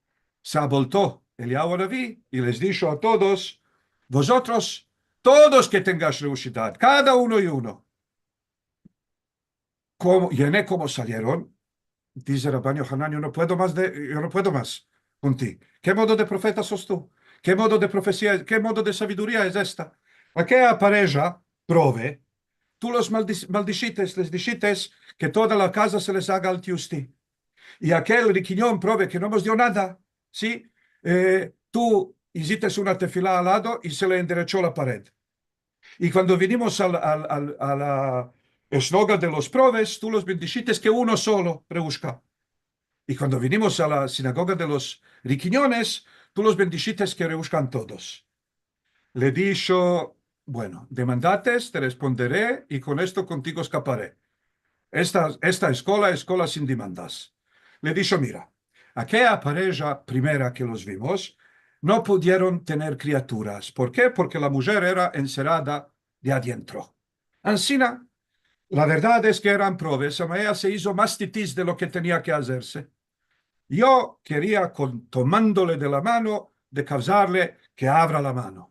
se abolto Eliyahu Anavi i les disho a todos, "Vozotros, todos ke tengash reushidad, kada uno i uno." Komo, yene komo salieron, dize Raban Yohanan, "Yo no puedo mas de, yo no puedo mas kon ti. Ke modo de profeta sos tu? Ke modo de profesia, ke modo de saviduria es esta?" Akeya pareja prove, tu los maldis-, maldishites, les dishites ke toda la kaza se les aga al tiusti. I akel rikinyon prove ke no mos dio nada, si, e, tu izites una tefila al lado i se le enderecho la pared. I kuando vinimos al, al, al, a la, esnoga de los proves, tu los bendishites ke uno solo reushka. I kuando vinimos a la sinagoga de los rikinyones, tu los bendishites ke reushkan todos. Le disho, bueno, demandates, te respondere, i kon esto kontigo eskapare. Esta, esta eskola, eskola sin demandas. Le disho, mira, akeya pareja primera ke los vimos, no pudieron tener kriaturas. Por ke? Porke la mujer era enserada de adientro. Ansina, la verdad es ke eran proves, ama eya se izo mas titis de lo ke tenia ke azerse. Yo keria, kon, tomandole de la mano, de kavzarle ke avra la mano.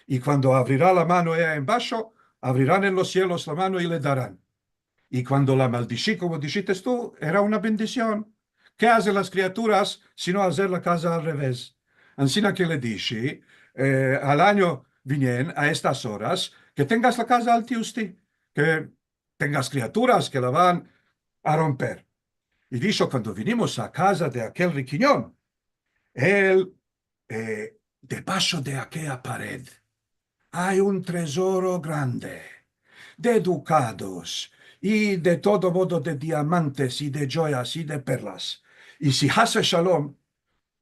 I kuando avrira la mano eya en basho, avriran en los sielos la mano i le daran. I kuando la maldishi, komo dishites tu, era una bendision. Ke aze las kriaturas sino azer la kaza al reves? Ansina ke le dishi, eh, al anyo vinien, a estas oras, ke tengas la kaza al tiusti, ke tengas kriaturas ke la van a romper. I disho, kuando vinimos a kaza de akel rikinyon, el, eh, debasho de akeya pared ay un tresoro grande de dukados i de todo modo de diamantes i de djoyas i de perlas. I si hasa shalom,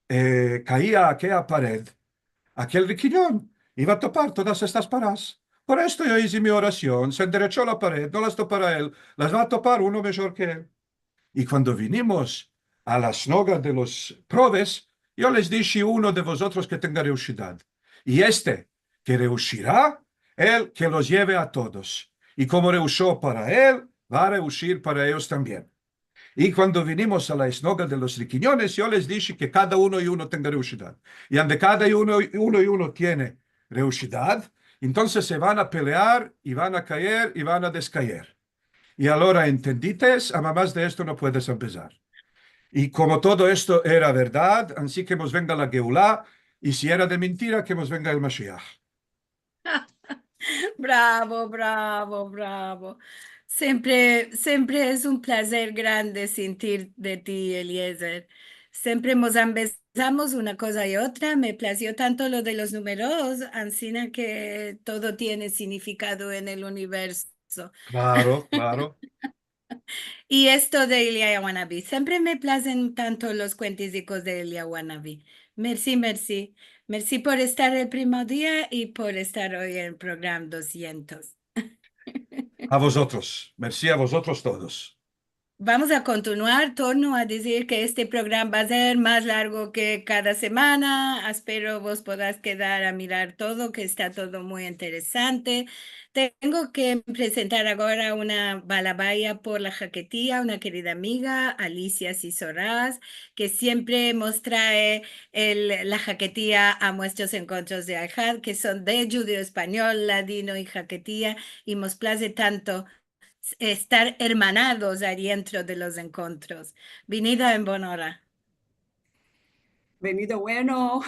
eh, kaia akeya pared, akel rikinyon iva a topar todas estas paras. Por esto yo ize mi orasion, se enderecho la pared, no las topara el, las va a topar uno mejor ke el. I kuando vinimos a la snoga de los proves, yo les dishi, uno de vozotros ke tenga reushidad. I este ke reushira, el ke los yeve a todos. I komo reusho para el, va a reushir para eyos tambien. I kuando vinimos a la esnoga de los rikinyones, yo les dishi ke kada uno i uno tenga reushidad. I ande kada uno, uno i uno tiene reushidad, entonses se van a pelear, i van a kaer, i van a deskaer. I alora entendites, ama mas de esto no puedes ambezar. I komo todo esto era verdad, ansi ke mos venga la Geula, i si era de mentira, ke mos venga el Mashiach. Bravo, bravo, bravo. Siempre, siempre es un plazer grande sentir de ti, Eliezer. Siempre mos ambezamos una koza i otra. Me plazio tanto lo de los numeros, ansina ke todo tiene signifikado en el universo. Klaro, klaro. I esto de Eliyahu Hanavi. Siempre me plazen tanto los kuentizikos de Eliyahu Hanavi. Mersi, mersi. Mersi por estar el primo dia i por estar oy en programa dosientos. A vozotros. Mersi a vozotros todos. Vamos a kontinuar, torno a dizir ke este programa va a ser mas largo ke kada semana. Espero vos podas kedar a mirar todo, ke esta todo muy interesante. Tengo ke prezentar agora una balabaya por la Haketia, una kerida amiga, Alicia Sisoraz, ke siempre mos trae el, la Haketia a muestros enkontros de Alhad, ke son de djudeo-espanyol, ladino i Haketia, i mos plaze tanto estar ermanados adientro de los enkontros. Venida en bon ora. Venido bueno,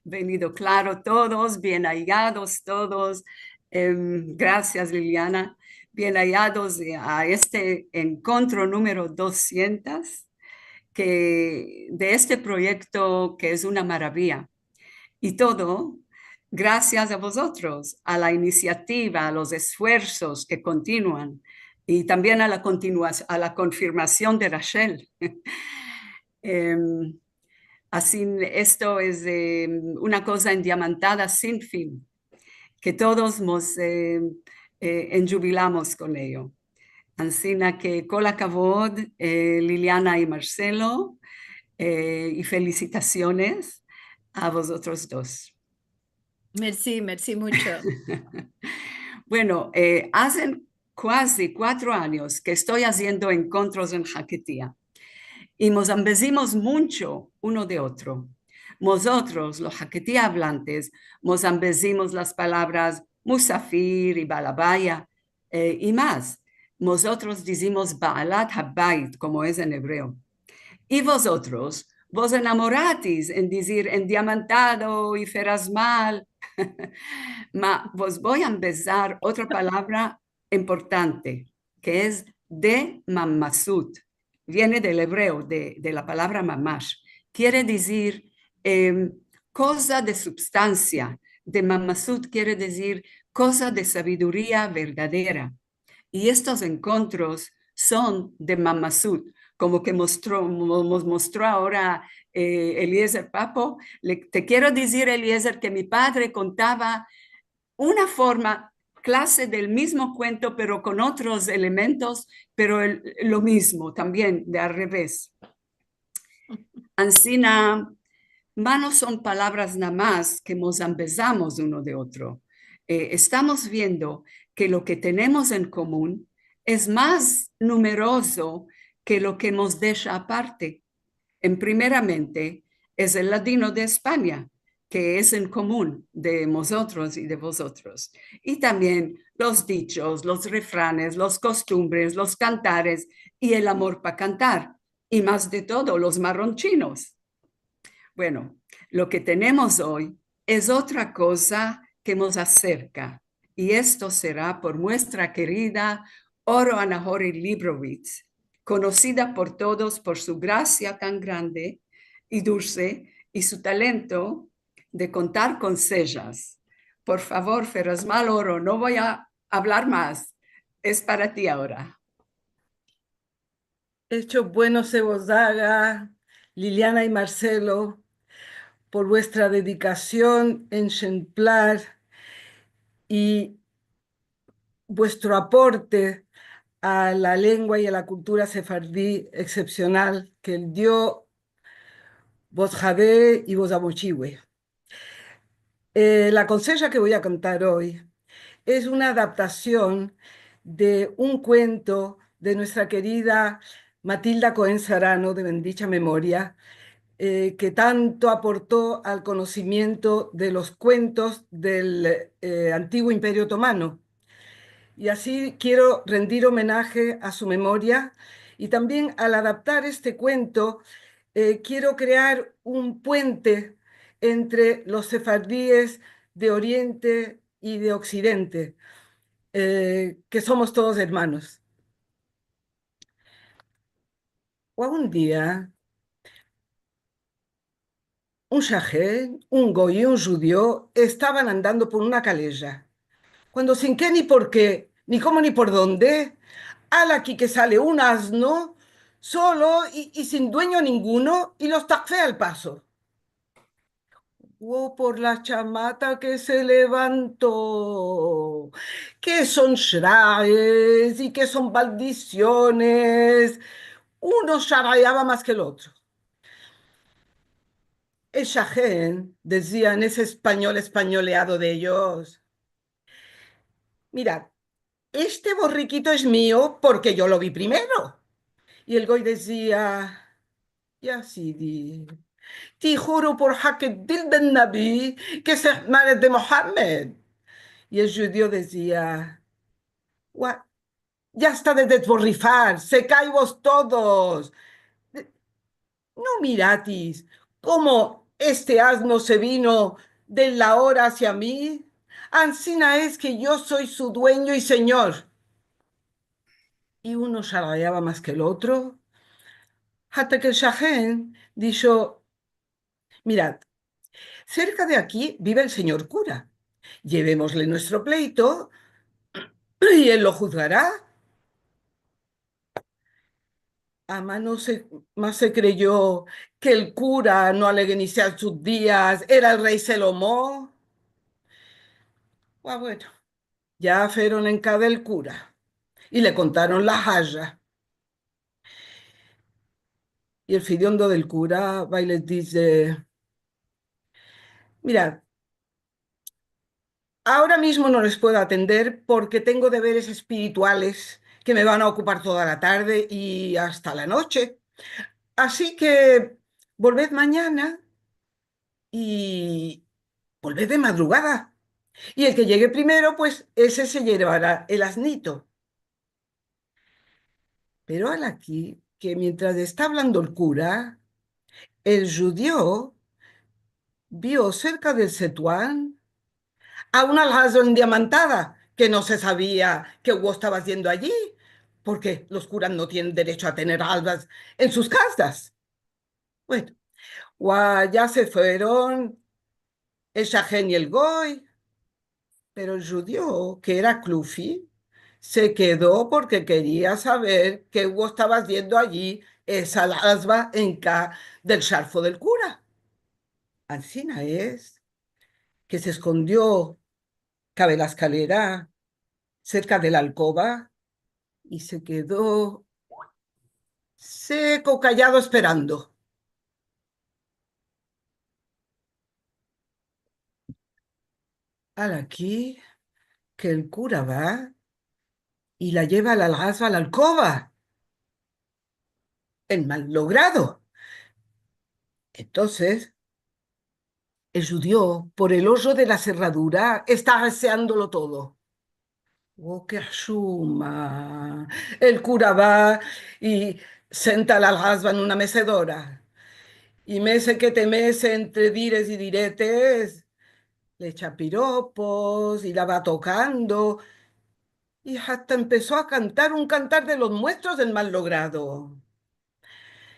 venido klaro todos, bien ayiados todos. Em, grasias, Liliana. Bien ayiados a este enkontro numero dosientos, ke, de este proyekto ke es una maravia. I todo grasias a vozotros, a la inisiativa, a los esfuersos ke kontinuan, i tambien a la kontinua-, a la konfirmasion de Rachel. Em, ansi, esto es, em, una koza endiamantada sin fin, ke todos mos, em, eh, endjubilamos kon eyo. Ansina ke kol akavod, eh, Liliana i Marcelo, eh, i felisitasiones a vozotros dos. Mersi, mersi muncho. Bueno, eh, aze kuazi kuatro anyos ke esto aziendo enkontros en Haketia. I mos ambezimos muncho uno de otro. Mozotros, los Haketia avlantes, mos ambezimos las palavras musafir i balabaya, eh, i mas. Mozotros dizimos baalat habayit, komo es en ebreo. I vozotros, vos enamoratis en dizir endiamantado i ferazmal. Ma vos vo a ambezar otra palavra importante, ke es de mamasut. Viene del ebreo, de, de la palavra mamash. Kiere dizir, em, koza de substansia. De mamasut kiere dizir koza de saviduria verdadera. I estos enkontros son de mamazut, komo ke mostro, mo-, mos mostro agora, eh, Eliezer Papo. Le, te kero dizir, Eliezer, ke mi padre kontava una forma, klase del mizmo kuento, pero kon otros elementos, pero el, lo mizmo tambien, de al reves. Ansina, ma no son palavras namás ke mos ambezamos uno de otro. Eh, estamos viendo ke lo ke tenemos en komun es mas numerozo ke lo ke mos desha aparte. En primeramente, es el ladino de Espanya, ke es en komun de mozotros i de vozotros. I tambien los dichos, los refranes, los kostumbres, los kantares i el amor pa kantar. I mas de todo, los marronchinos. Bueno, lo ke tenemos oy es otra koza ke mos aserka, i esto sera por muestra kerida Oro Anahori Leibovitz, konosida por todos por su grasia tan grande i dulse i su talento de kontar konsejas. Por favor, Ferasmal Oro, no vo a avlar mas. Es para ti agora. Echo bueno se vos aga, Liliana i Marcelo, por vuestra dedikasion enshemplar i vuestro aporte a la lengua i a la kultura sefardi eksepsional ke el Dio vos hadee i vos amochive. Eh, la konseja ke vo a kontar oy es una adaptasion de un kuento de nuestra kerida Matilda Cohen Sarano, de bendicha memoria, eh, ke tanto aporto al konosimiento de los kuentos del, eh, antiguo Imperio Otomano. I ansi kero rendir omenaje a su memoria i tambien al adaptar este kuento, eh, kero krear un puente entre los sefardies de Oriente i de Oksidente, eh, ke somos todos ermanos. Wa un dia, un shahen, un goy i un djudio estavan andando por una kaleja, kuando sin ke ni por ke, ni komo ni por donde, ala aki ke sale un azno solo i, i sin duenyo ninguno i los takfea al paso. Wo por la chamata ke se levanto! Ke son shraes i ke son baldisiones! Uno sharayava mas ke el otro. El shahen dezia en ese espanyol espanyoleado de eyos: Mirad, este borrikito es mio porke yo lo vi primero. I el goy dezia: Ya sidi, ti juro por hak el dil del Nabi ke es el mare de Mohamed. I el djudio dezia: Wa, ya esta de desborrifar, sekayvos todos. No miratis komo este azno se vino del laor asia mi? Ansina es ke yo soy su duenyo i senyor. I uno sharayava mas ke el otro, hasta ke el shahen disho: Mirad, serka de aki vive el senyor kura. Yevemosle muestro pleito i el lo juzgara. Ama no se, mas se kreyo ke el kura no alegenise a sus dias era el rey Selomo. Wa, bueno, ya feron en ka del kura i le kontaron la haja. I el fidiondo del kura va i les dize: Mirad, agora mizmo no les puedo atender porke tengo deveres espirituales ke me van a okupar toda la tarde i asta la noche. Ansi ke volved manyana i volved de madrugada. I el ke yegue primero, pues, ese se yevara el aznito. Pero ala aki ke mientras esta avlando el kura, el djudio vio serka del setuan a una alhaja endiamantada ke no se savia ke uo estava aziendo ayi, porke los kuras no tienen derecho a tener alhajas en sus kazas. Bueno, wa, ya se feron el shahen i el goy, pero el djudio, ke era klufi, se kedo porke keria saver ke estava aziendo ayi esa lazva en ka del sharfo del kura. Ansina es ke se eskondio kabe la eskalera, serka de la alkova, i se kedo seko, kayado, esperando. Ala ki ke el kura va i la yeva la lazva a la alkova. El mal logrado. Entonses, el djudio, por el ojo de la serradura, esta aseandolo todo. O, ke hashuma! El kura va i senta la lazva en una mesedora. I mese ke te mese entre dires i diretes, le echa piropos i la va tokando. I asta empeso a kantar un kantar de los muestros del mal logrado.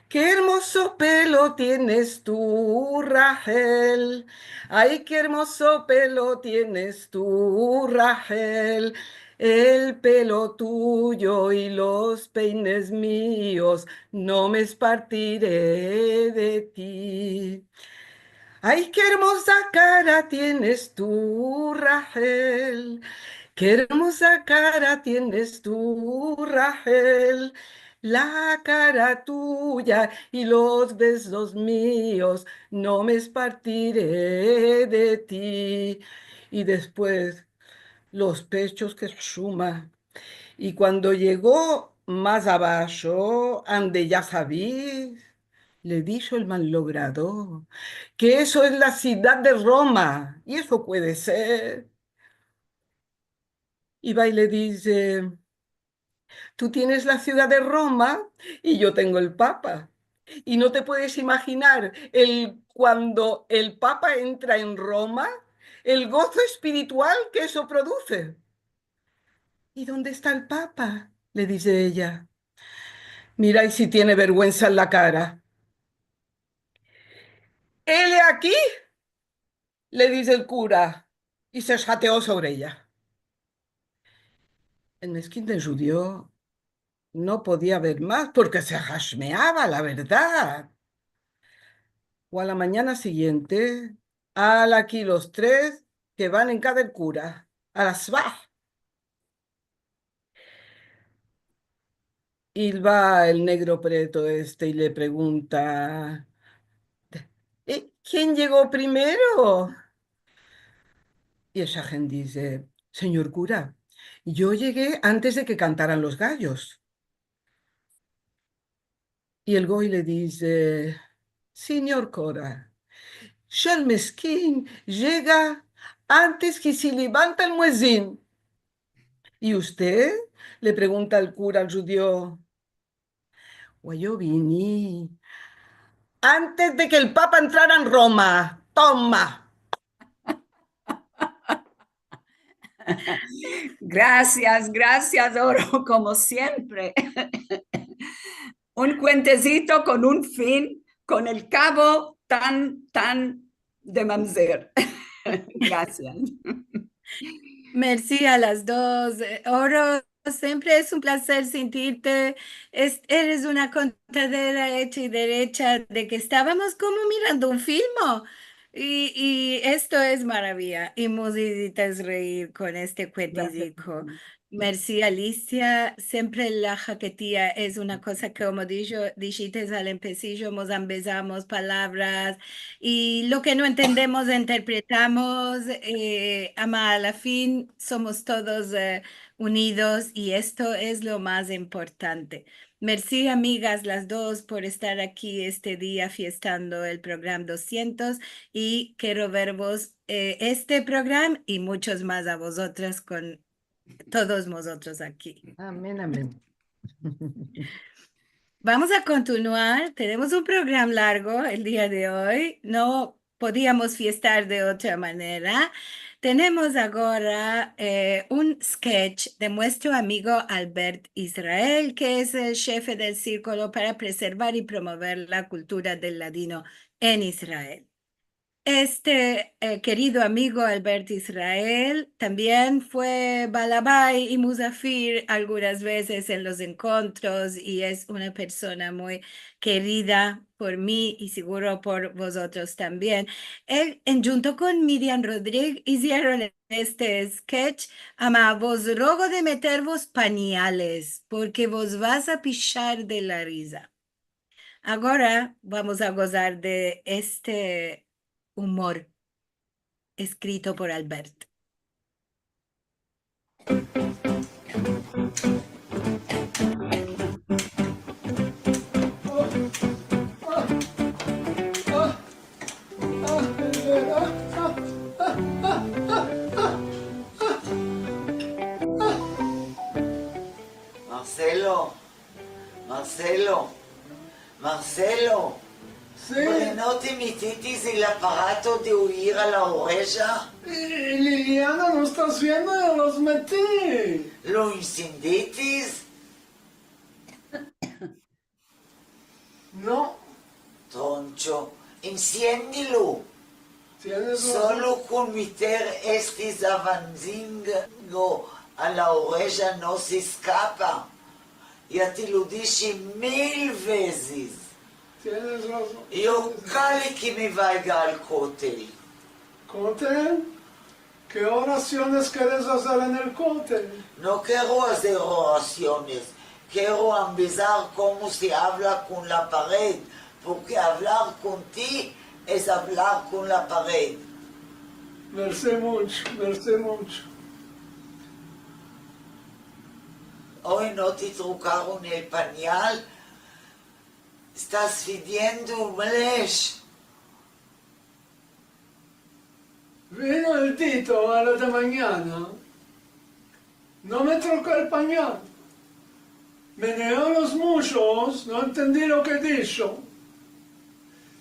Ke ermozo pelo tienes tu, Rahel. Ay, ke ermozo pelo tienes tu, Rahel. El pelo tuyo i los peines mios, no me espartire de ti. Ay, ke ermoza kara tienes tu, Rahel. Ke ermoza kara tienes tu, Rahel. La kara tuya i los bezos mios, no me espartire de ti. I despues, los pechos, ke hashuma. I kuando yego mas abasho, ande ya saviz, le disho el mal logrado ke eso es la sivdad de Roma, i eso puede ser. I va i le dize: Tu tienes la sivdad de Roma i yo tengo el Papa. I no te puedes imajinar el, kuando el Papa entra en Roma, el gozo espiritual ke eso produse. I donde esta el Papa? Le dize eya. Mira i si tiene verguensa en la kara. Ele aki, le dize el kura, i se shateo sovre eya. El meskin del djudio no podia ver mas porke se hashmeava, la verdad. O a la manyana sigiente, ala ki los tres ke van en ka del kura, a la svah. I va el negro preto este i le pregunta: "E, kien yego primero?" I el shahen dize: "Sinyor kura, yo yege antes de ke kantaran los gayos." I el goy le dize: "Sinyor kura, el meskin yega antes ke se levanta el muezin." "I usted?", le pregunta el kura al djudio. "Wa, yo vini antes de ke el Papa entrara en Roma. Toma." Grasias, grasias, Oro, komo siempre. Un kuentezito kon un fin, kon el kavo tan, tan de mamzer. Grasias. Mersi a las dos. Eh, Oro, siempre es un plazer sentirte. Es, eres una kontadera echa i derecha de ke estavamos komo mirando un filmo. I, i esto es maraviya. I mos izites reir kon este kuentezito. Mersi, Alicia. Siempre la haketia es una koza ke, komo disho, dishites al empesijo, mos ambezamos palavras i lo ke no entendemos, interpretamos, eh, ama a la fin somos todos, eh, unidos i esto es lo mas importante. Mersi, amigas, las dos, por estar aki este dia fiestando el program dosientos i kero vervos, eh, este program i muchos mas a vozotras kon todos mozotros aki. Amen, amen. Vamos a kontinuar. Tenemos un program largo el dia de oy. No podiamos fiestar de otra manera. Tenemos agora, eh, un sketch de muestro amigo Albert Israel, ke es el shefe del Sirkulo para Preservar i Promover la Kultura del Ladino en Israel. Este, eh, kerido amigo Albert Israel tambien fue balabay i muzafir algunas vezes en los enkontros i es una persona muy kerida por mi i seguro por vozotros tambien. El, endjunto kon Miriam Rodrig, izieron este sketch, ama vos rogo de meter vos panyales, porke vos vas a pishar de la riza. Agora vamos a gozar de este umor eskrito por Albert. Marcelo, Marcelo, Marcelo. Si. Bueno, no te mititis el aparato de oir a la oreja? Eh, Liliana, no estas viendo? Yo los meti. Lo ensenditis? No. Troncho, ensiendelo. Tienes razon. Solo kon miter este zavanzingo a la oreja no se eskapa. Ya te lo dishe mil vezes. Tienes razon. Yo kale ke me vayga al kotel. Kotel? Ke orasiones keres azer en el kotel? No kero azer orasiones, kero ambezar komo se avla kon la pared, porke avlar kon ti es avlar kon la pared. Mersi muncho, mersi muncho. Oy no te trokaron el panyal, estas fediendo mlesh. Vino el Tito a la de manyana, no me troko el panyal. Meneyo los mushos, no entendi lo ke disho.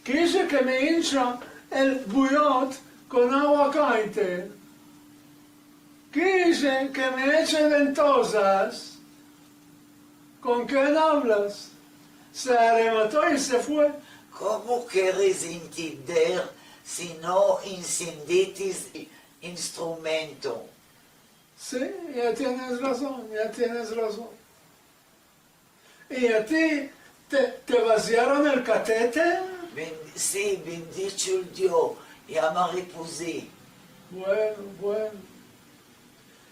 Kije ke me incha el buyot kon agua kayente. Kije ke me eche ventozas. Kon ken avlas? Se aremato i se fue. Komo keres entender si no ensenditis instrumento? Si, ya tienes razon, ya tienes razon. I a ti te, te vaziaron el kateter? Ben, si, bendicho el Dio, ya me repozi. Bueno, bueno.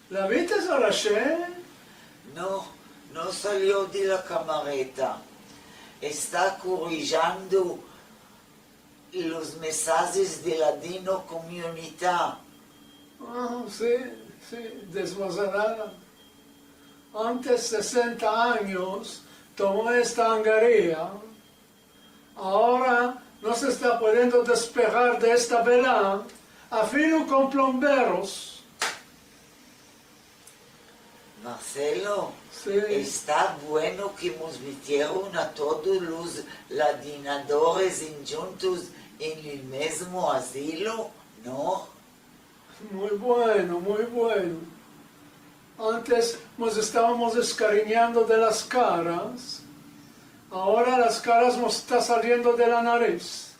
La vites a Rachel? No, no salio de la kamareta. Esta korijando los mesajes de la Dino Komunita. A, si, si, desmazalada. Antes sesenta anyos tomo esta angaria. Agora no se esta pudiendo despegar de esta vela, afino kon plomberos. Marcelo, si, esta bueno ke mos metieron a todos los ladinadores endjuntos en el mezmo azilo, no? Muy bueno, muy bueno. Antes mos estavamos eskarinyando de las karas, agora las karas mos esta saliendo de la nariz.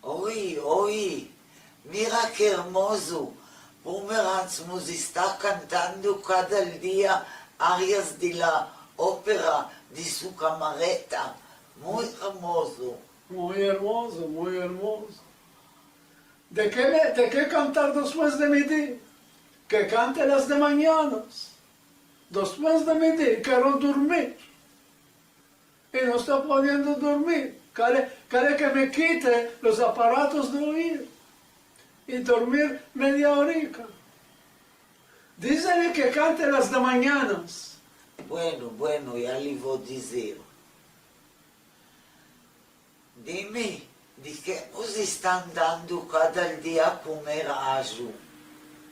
Oy, oy, mira ke ermozo. Pomerantz mos esta kantando kada el dia arias de la opera de su kamareta. Muy ermozo. Muy ermozo, muy ermozo. De ke me, de ke kantar despues de midi? Ke kante las de manyanas. Despues de midi kero dormir. I no esta pudiendo dormir. Kale, kale ke me kite los aparatos de oir i dormir media orika. Dizele ke kante las de manyanas. Bueno, bueno, ya le vo dizer. Dime, de ke mos estan dando kada el dia komer ajo?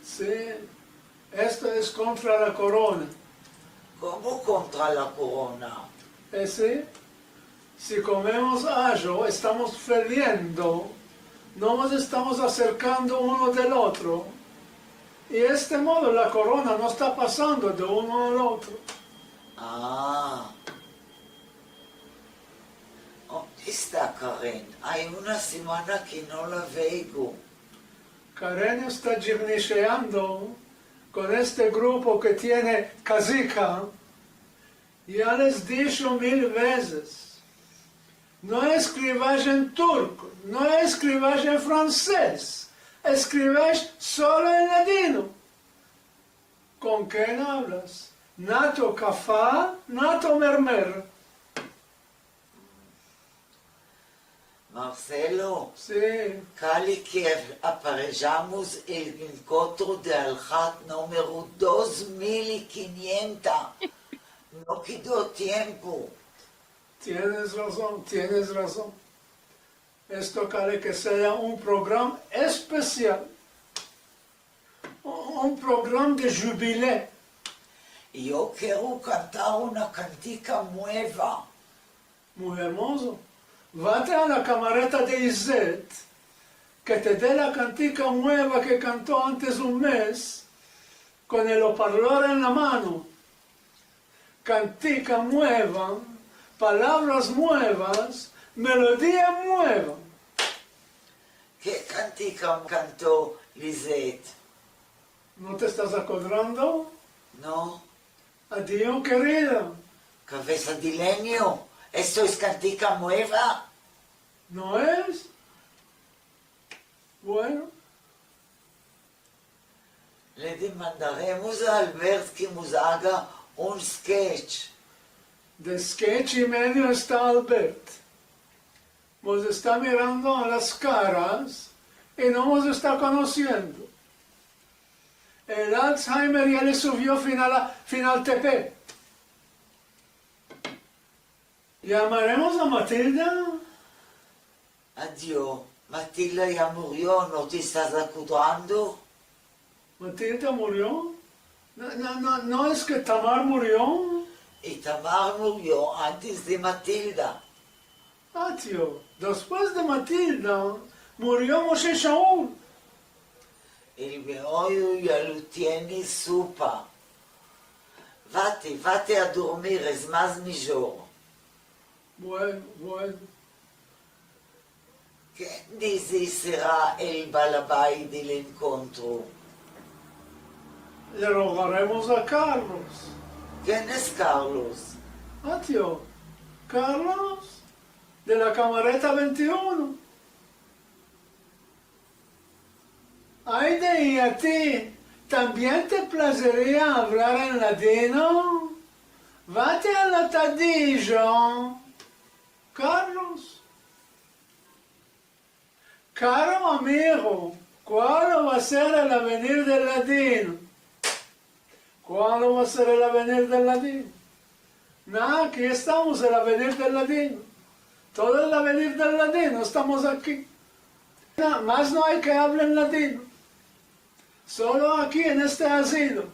Si, esto es kontra la korona. Komo kontra la korona? E si, si komemos ajo, estamos fediendo, no mos estamos aserkando uno del otro, i este modo la korona no esta pasando de uno al otro. A. O, Esta Karen? Ay una semana ke no la veo. Karen esta jirnisheando kon este grupo ke tiene Kazika. Ya les disho mil vezes: no eskrivas en turko, no eskrivas en fransez, eskrivas solo en ladino. Kon ken avlas? Nato kafa, nato mermer. Marcelo. Si. Kali ke aparejamos el enkontro de Alhat numero dos mil i kinyentos. No kedo tiempo. Tienes razon, tienes razon. Esto kale ke sea un program espesial. Un, un program de jubile. Yo kero kantar una kantika mueva. Muy ermozo. Vate a la kamareta de Izet, ke te de la kantika mueva ke kanto antes un mez, kon el oparlor en la mano. Kantika mueva, palavras muevas, melodia mueva. Ke kantika kanto Lizet? No te estas akodrando? No. Adio, kerida. Kavesa de lenyo. Esto es kantika mueva? No es? Bueno. Le demandaremos a Albert ke mos aga un sketch. De sketch i medio esta Albert. Mos esta mirando a las karas i no mos esta konosiendo. El Alzheimer ya le suvio fin a la, fin al tepe. Yamaremos a Matilda? Adio, Matilda ya murio, no te estas akodrando? Matilda murio? No, no, no, no es ke Tamar murio? I Tamar murio antes de Matilda. Adio, despues de Matilda, murio Moshe Shaul. El meoyo ya lo tiene sopa. Vate, vate a dormir, es mas mijor. Bueno, bueno. Ken dizes sera el balabay del enkontro? Le rogaremos a Carlos. Ken es Carlos? Adio, Carlos de la kamareta vente i uno. Ay de, i a ti tambien te plazeria avlar en ladino? Vate a la tadija, Carlos. Karo amigo, kualo va ser el avenir del ladino? Kualo va ser el avenir del ladino? Na, aki estamos, el avenir del ladino. Todo el avenir del ladino, estamos aki. Na, mas no ay ke avlen ladino. Solo aki en este azilo.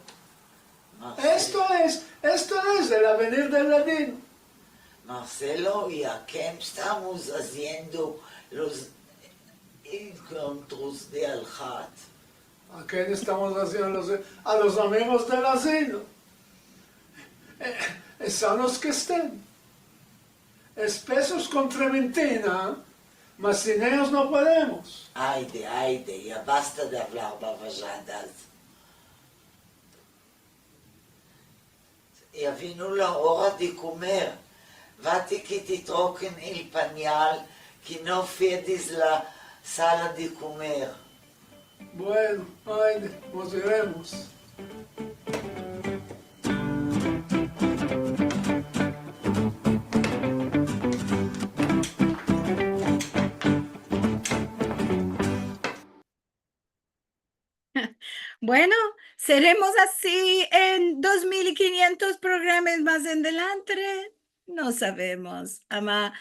Marcelo. Esto es, esto es el avenir del ladino. Marcelo, i a ken estamos aziendo los enkontros de Alhat? A ken estamos aziendo los, a los amigos del azilo? Eh, eh, sanos ke esten. Espesos kon trementina, mas sin eyos no podemos. Ay de, ay de, ya basta de avlar bavajadas. Ya vino la ora de komer. Vate ke te troken el panyal, ke no fedes la sala de komer. Bueno, ay de, mos iremos. Bueno, seremos asi en dos mil i kinyentos programas mas adelantre. No savemos. Ama,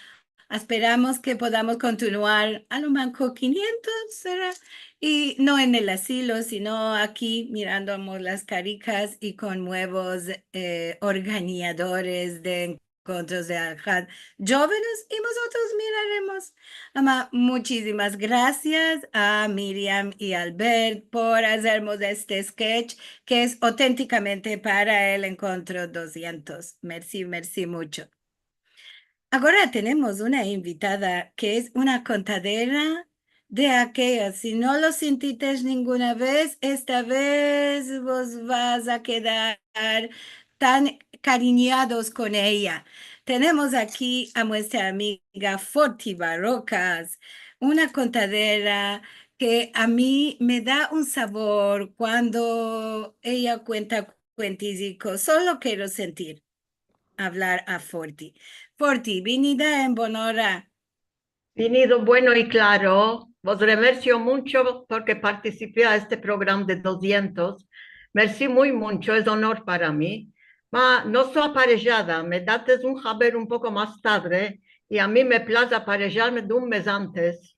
esperamos ke podamos kontinuar a lo manko kinyentos, sera? I no en el azilo, sino aki mirando las karikas i kon muevos, eh, organizadores de enkontros de Alhat, jovenes, i mozotros miraremos. Ama, muchisimas grasias a Miriam i Albert por azermos este sketch, ke es otentikamente para el enkontro dosientos. Mersi, mersi mucho. Agora tenemos una invitada ke es una kontadera de akeas. Si no lo sintites ninguna vez, esta vez vos vas a kedar tan karinyados kon eya. Tenemos aki a muestra amiga Forti Barrokas, una kontadera ke a mi me da un savor kuando eya kuenta kuentizikos. Solo kero sentir avlar a Forti. Forti, vinida en bon ora. Vinido, bueno i klaro. Vos remersio muncho porke partisipi a este programa de dosientos. Mersi muy muncho, es onor para mi. Ma, no so aparejada, me dates un haber un poko mas tadre, i a mi me plaze aparejarme de un mez antes.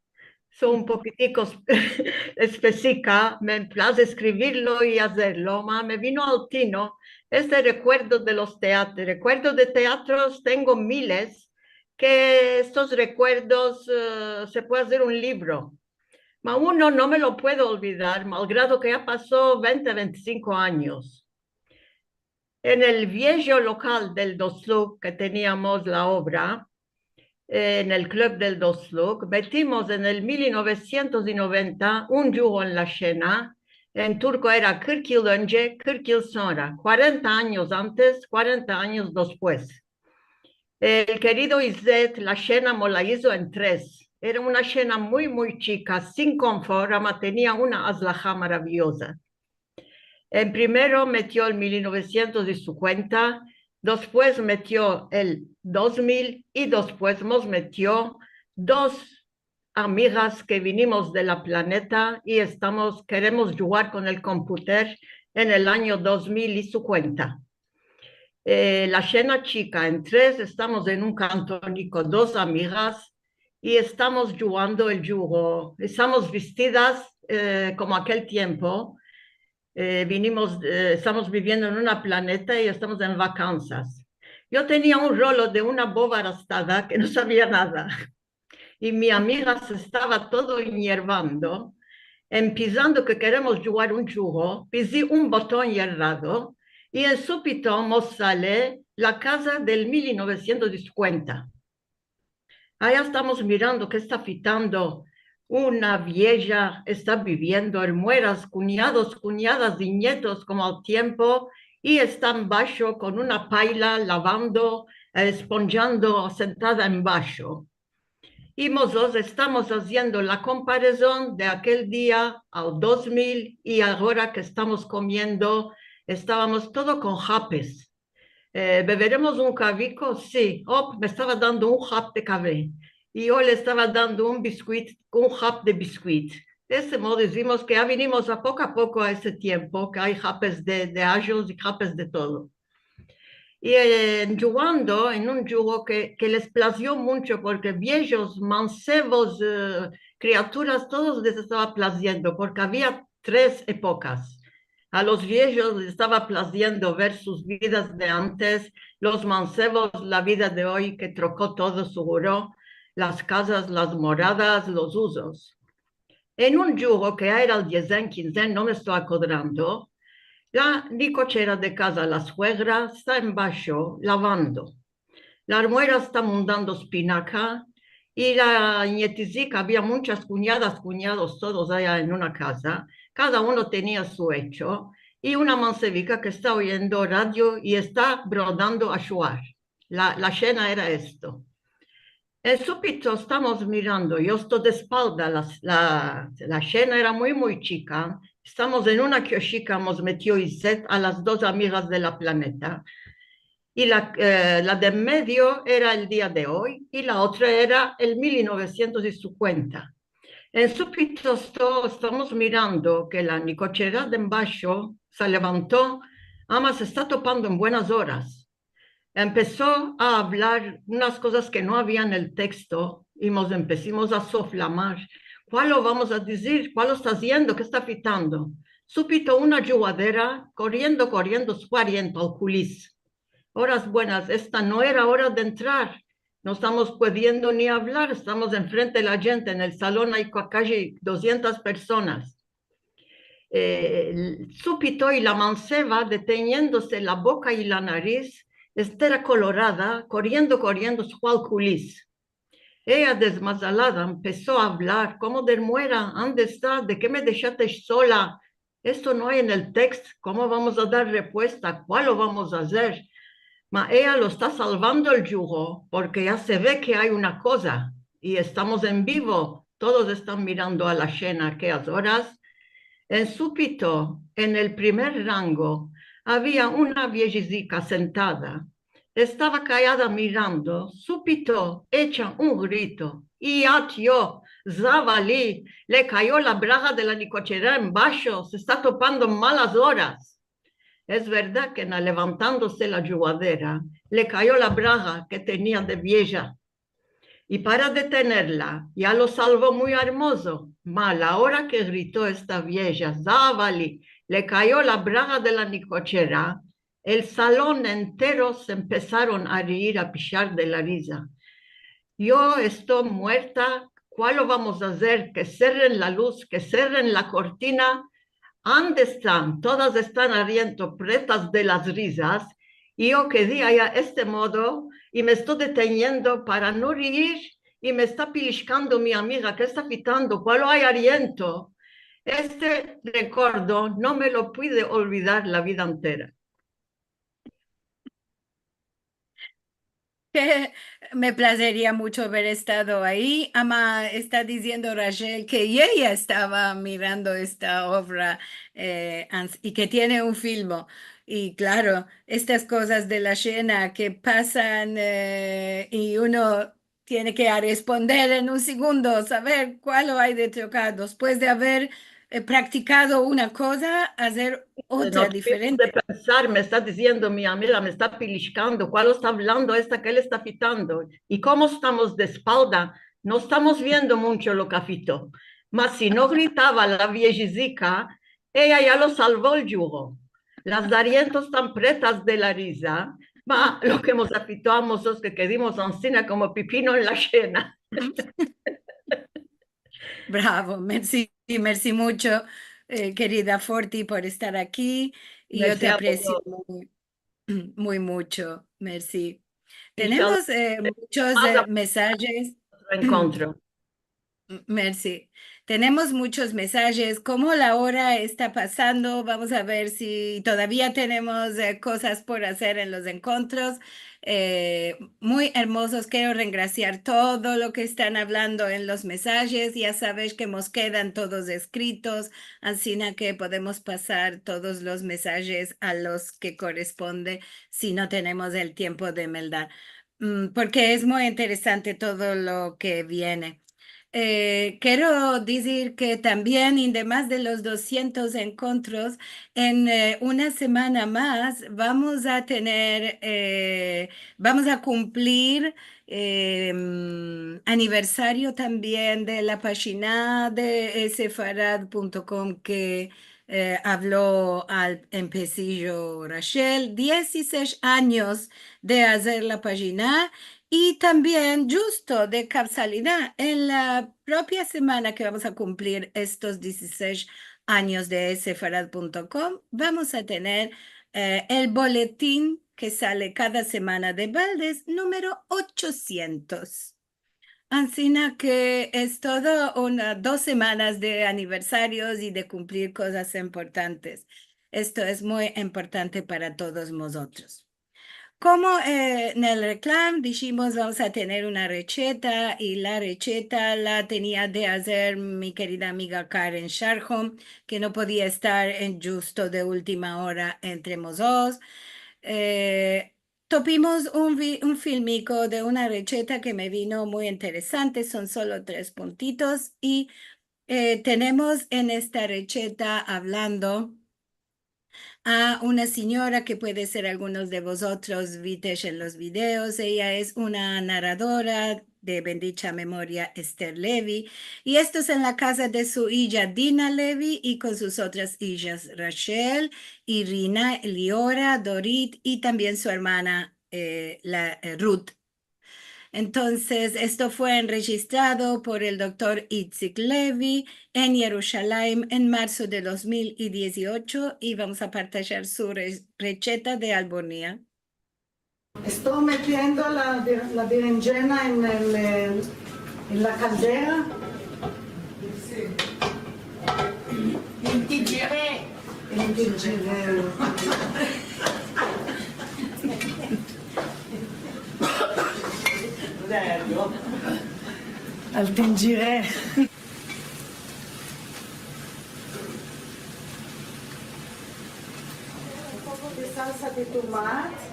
So un pokitiko es-, espesika, me plaze eskrivirlo i azerlo, ma me vino al tino este rekuerdo de los teatros. Rekuerdo de teatros tengo miles, ke estos rekuerdos, e, se puede azer un livro. Ma uno no me lo puedo olvidar, malgrado ke ya paso vente, vente i sinko anyos. En el viejo lokal del Dostluk, ke teniamos la obra, e, en el klub del Dostluk, metimos en el mil novesientos i noventa un djugo en la shena, en turko era kırk yıl önce, kırk yıl sonra, kuarenta anyos antes, kuarenta anyos despues. El kerido İzzet, la shena mo la izo en tres. Era una shena muy, muy chika, sin konfor, ama tenia una azlaha maraviyoza. En primero metio el mil novesientos i sinkuenta, despues metio el dos mil i despues mos metio dos amigas ke vinimos de la planeta i estamos, keremos djugar kon el komputer en el anyo dos mil i sinkuenta. E, la shena chika, en tres, estamos en un kantoniko, dos amigas, i estamos djugando el djugo. Estamos vestidas, e, komo akel tiempo. E, vinimos, e, estamos biviendo en una planeta i estamos en vakansas. Yo tenia un rolo de una bova arastada ke no savia nada. I mi amiga se estava todo inyervando, empezando ke keremos djugar un djugo, pizi un boton yerrado, i en supito mos sale la kaza del mil novesientos i sinkuenta. Aya estamos mirando ke esta fitando una vieja, esta biviendo, ermueras, kunyados, kunyadas i nyetos komo al tiempo, i esta en basho kon una paila lavando, e, esponjando, sentada en basho. I mozotros estamos aziendo la komparezon de akel dia al dos mil i agora ke estamos komiendo, estavamos todo kon hapes. E, beveremos un kaviko? Si. Op, me estava dando un hap de kave. I yo le estava dando un biskuit, un hap de biskuit. De este modo dizimos ke ya vinimos a poko a poko a este tiempo, ke ay hapes de, de ajos i hapes de todo. I, e, djugando en un djugo ke, ke les plazio muncho, porke viejos, mansevos, e, kriaturas, todos les estava plaziendo, porke avia tres epokas. A los viejos les estava plaziendo ver sus vidas de antes, los mansevos la vida de oy ke troko todo, seguro, las kazas, las moradas, los uzos. En un djugo ke ya era el diez en kinze, no me esto akodrando, la nikochera de kaza, la suegra, esta en basho lavando. La ermuera esta mundando espinaka, i la nyetizika, avia munchas kunyadas, kunyados, todos aya en una kaza, kada uno tenia su echo, i una mansevika ke esta oyendo radio i esta brodando a shuar. La, la shena era esto. En supito estamos mirando, yo esto de espalda, la, la, la shena era muy, muy chika, estamos en una kioshika, mos metio İzzet a las dos amigas de la planeta, i la, e, la de en medio era el dia de oy, i la otra era el mil novesientos i sinkuenta. En supito esto, estamos mirando ke la nikochera de en basho se levanto, ama se esta topando en buenas oras. Empeso a avlar unas kozas ke no avia en el teksto, i mos empesimos a soflamar. Kualo vamos a dizir? Kualo esta aziendo? Ke esta fitando? Supito una djugadera, koriendo, koriendo, su pariento al kulis. Oras buenas, esta no era ora de entrar. No estamos pudiendo ni avlar, estamos enfrente de la djente, en el salon ay ka-, kaji dosientas personas. E, supito i la manseva deteniendose la boka i la nariz, Estera kolorada, koriendo, koriendo, se fue al kulis. Eya, dezmazalada, empeso a avlar: "Komo de muera? Ande esta? De ke me deshates sola? Esto no ay en el tekst. Komo vamos a dar repuesta? Kualo vamos a azer?" Ma eya lo esta salvando el djugo, porke ya se ve ke ay una koza, i estamos en bivo, todos estan mirando a la shena a akeyas oras. En su pito, en el primer rango, avia una viejizika sentada. Estava kayada mirando, su pito, echa un grito, i atyo, zavali, le kayo la braga de la nikochera embasho, se esta topando malas oras. Es verdad ke en alevantandose la djugadera, le kayo la braga ke tenia de vieja. I para detenerla, ya lo salvo muy armozo, ma la ora ke grito esta vieja, zavali, le kayo la braga de la nikochera, el salon entero se empesaron a reir, a pishar de la riza. Yo esto muerta, kualo vamos a azer? Ke serren la luz, ke serren la kortina. Ande estan? Todas estan ariento, pretas de las rizas, i yo kedi aya este modo, i me esto deteniendo para no reir, i me esta pilishkando mi amiga, ke esta fitando? Kualo ay ariento? Este rekordo no me lo puide olvidar la vida entera. Me plazeria muncho aver estado ayi. Ama esta diziendo Rachel ke eya estava mirando esta ovra, eh, ans-, i ke tiene un filmo. I klaro, estas kozas de la shena ke pasan, eh, i uno tiene ke aresponder en un segundo, saver kualo ay de toka, despues de aver, eh, praktikado una koza, azer otra diferente. No te de pensar, me esta diziendo mi amiga, me esta pilishkando, kualo esta avlando esta, ke le esta fitando? I komo estamos de espalda, no estamos viendo muncho lo ke fito. Ma si no gritava la viejizika, eya ya lo salvo el djugo. Las arientos estan pretas de la riza, ma lo ke mos afitó a mozotros, ke kedimos ansina komo pipino en la shena. Bravo, mersi, mersi muncho, eh, kerida Forti, por estar aki, i yo te apresio muy, muy muncho, mersi. Tenemos, eh, munchos, eh, mesajes. Enkontro. M-, mersi. Tenemos munchos mesajes. Komo la ora esta pasando, vamos a ver si todavia tenemos, eh, kozas por azer en los enkontros. Eh, muy ermozos, kero rengrasiar todo lo ke estan avlando en los mesajes. Ya saves ke mos kedan todos eskritos, ansina ke podemos pasar todos los mesajes a los ke koresponde si no tenemos el tiempo de meldar. Mm, porke es muy interesante todo lo ke viene. Eh, kero dizir ke tambien, ademas de los dosientos enkontros, en, eh, una semana mas vamos a tener, eh, vamos a kumplir, eh, mm, aniversario tambien de la pajina de, eh, sefarad punto com ke eh, avlo al empesijo Rachel, dizisesh anyos de azer la pajina, i tambien, djusto de kavzalidad, en la propia semana ke vamos a kumplir estos dizisesh anyos de sefarad punto com, vamos a tener, eh, el boletin ke sale kada semana de Baldes, numero ochosientos. Ansina ke es todo una, dos semanas de aniversarios i de kumplir kozas importantes. Esto es muy importante para todos mozotros. Komo, eh, en el reklam dishimos, vamos a tener una recheta, i la recheta la tenia de azer mi kerida amiga Karen Sharholm, ke no podia estar en djusto de ultima ora entre mozotros. Eh, topimos un vi-, un filmiko de una recheta ke me vino muy interesante, son solo tres puntitos, i, eh, tenemos en esta recheta avlando a una sinyora ke puede ser algunos de vozotros vitesh en los videos. Eya es una naradora de bendicha memoria, Esther Levy, i esto es en la kaza de su ija Dina Levy i kon sus otras ijas Rachel, Irina, Liora, Dorit i tambien su ermana, eh, la, eh, Ruth. Entonses, esto fue enrejistrado por el doktor Itzik Levy en Yerushalayim en marso de dos mil i diziocho, i vamos a partajar su re-, recheta de albornia. Esto metiendo la, la berenjena en el, eh, en la kaldera. En tinjire. En tinjire. Al tinjire. Un poko de salsa de tomate.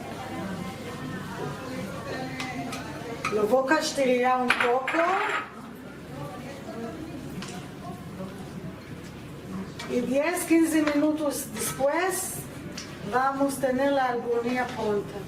Lo vo a kashteriar un poko. I diez, kinze minutos despues, vamos tener la alboniya pronta.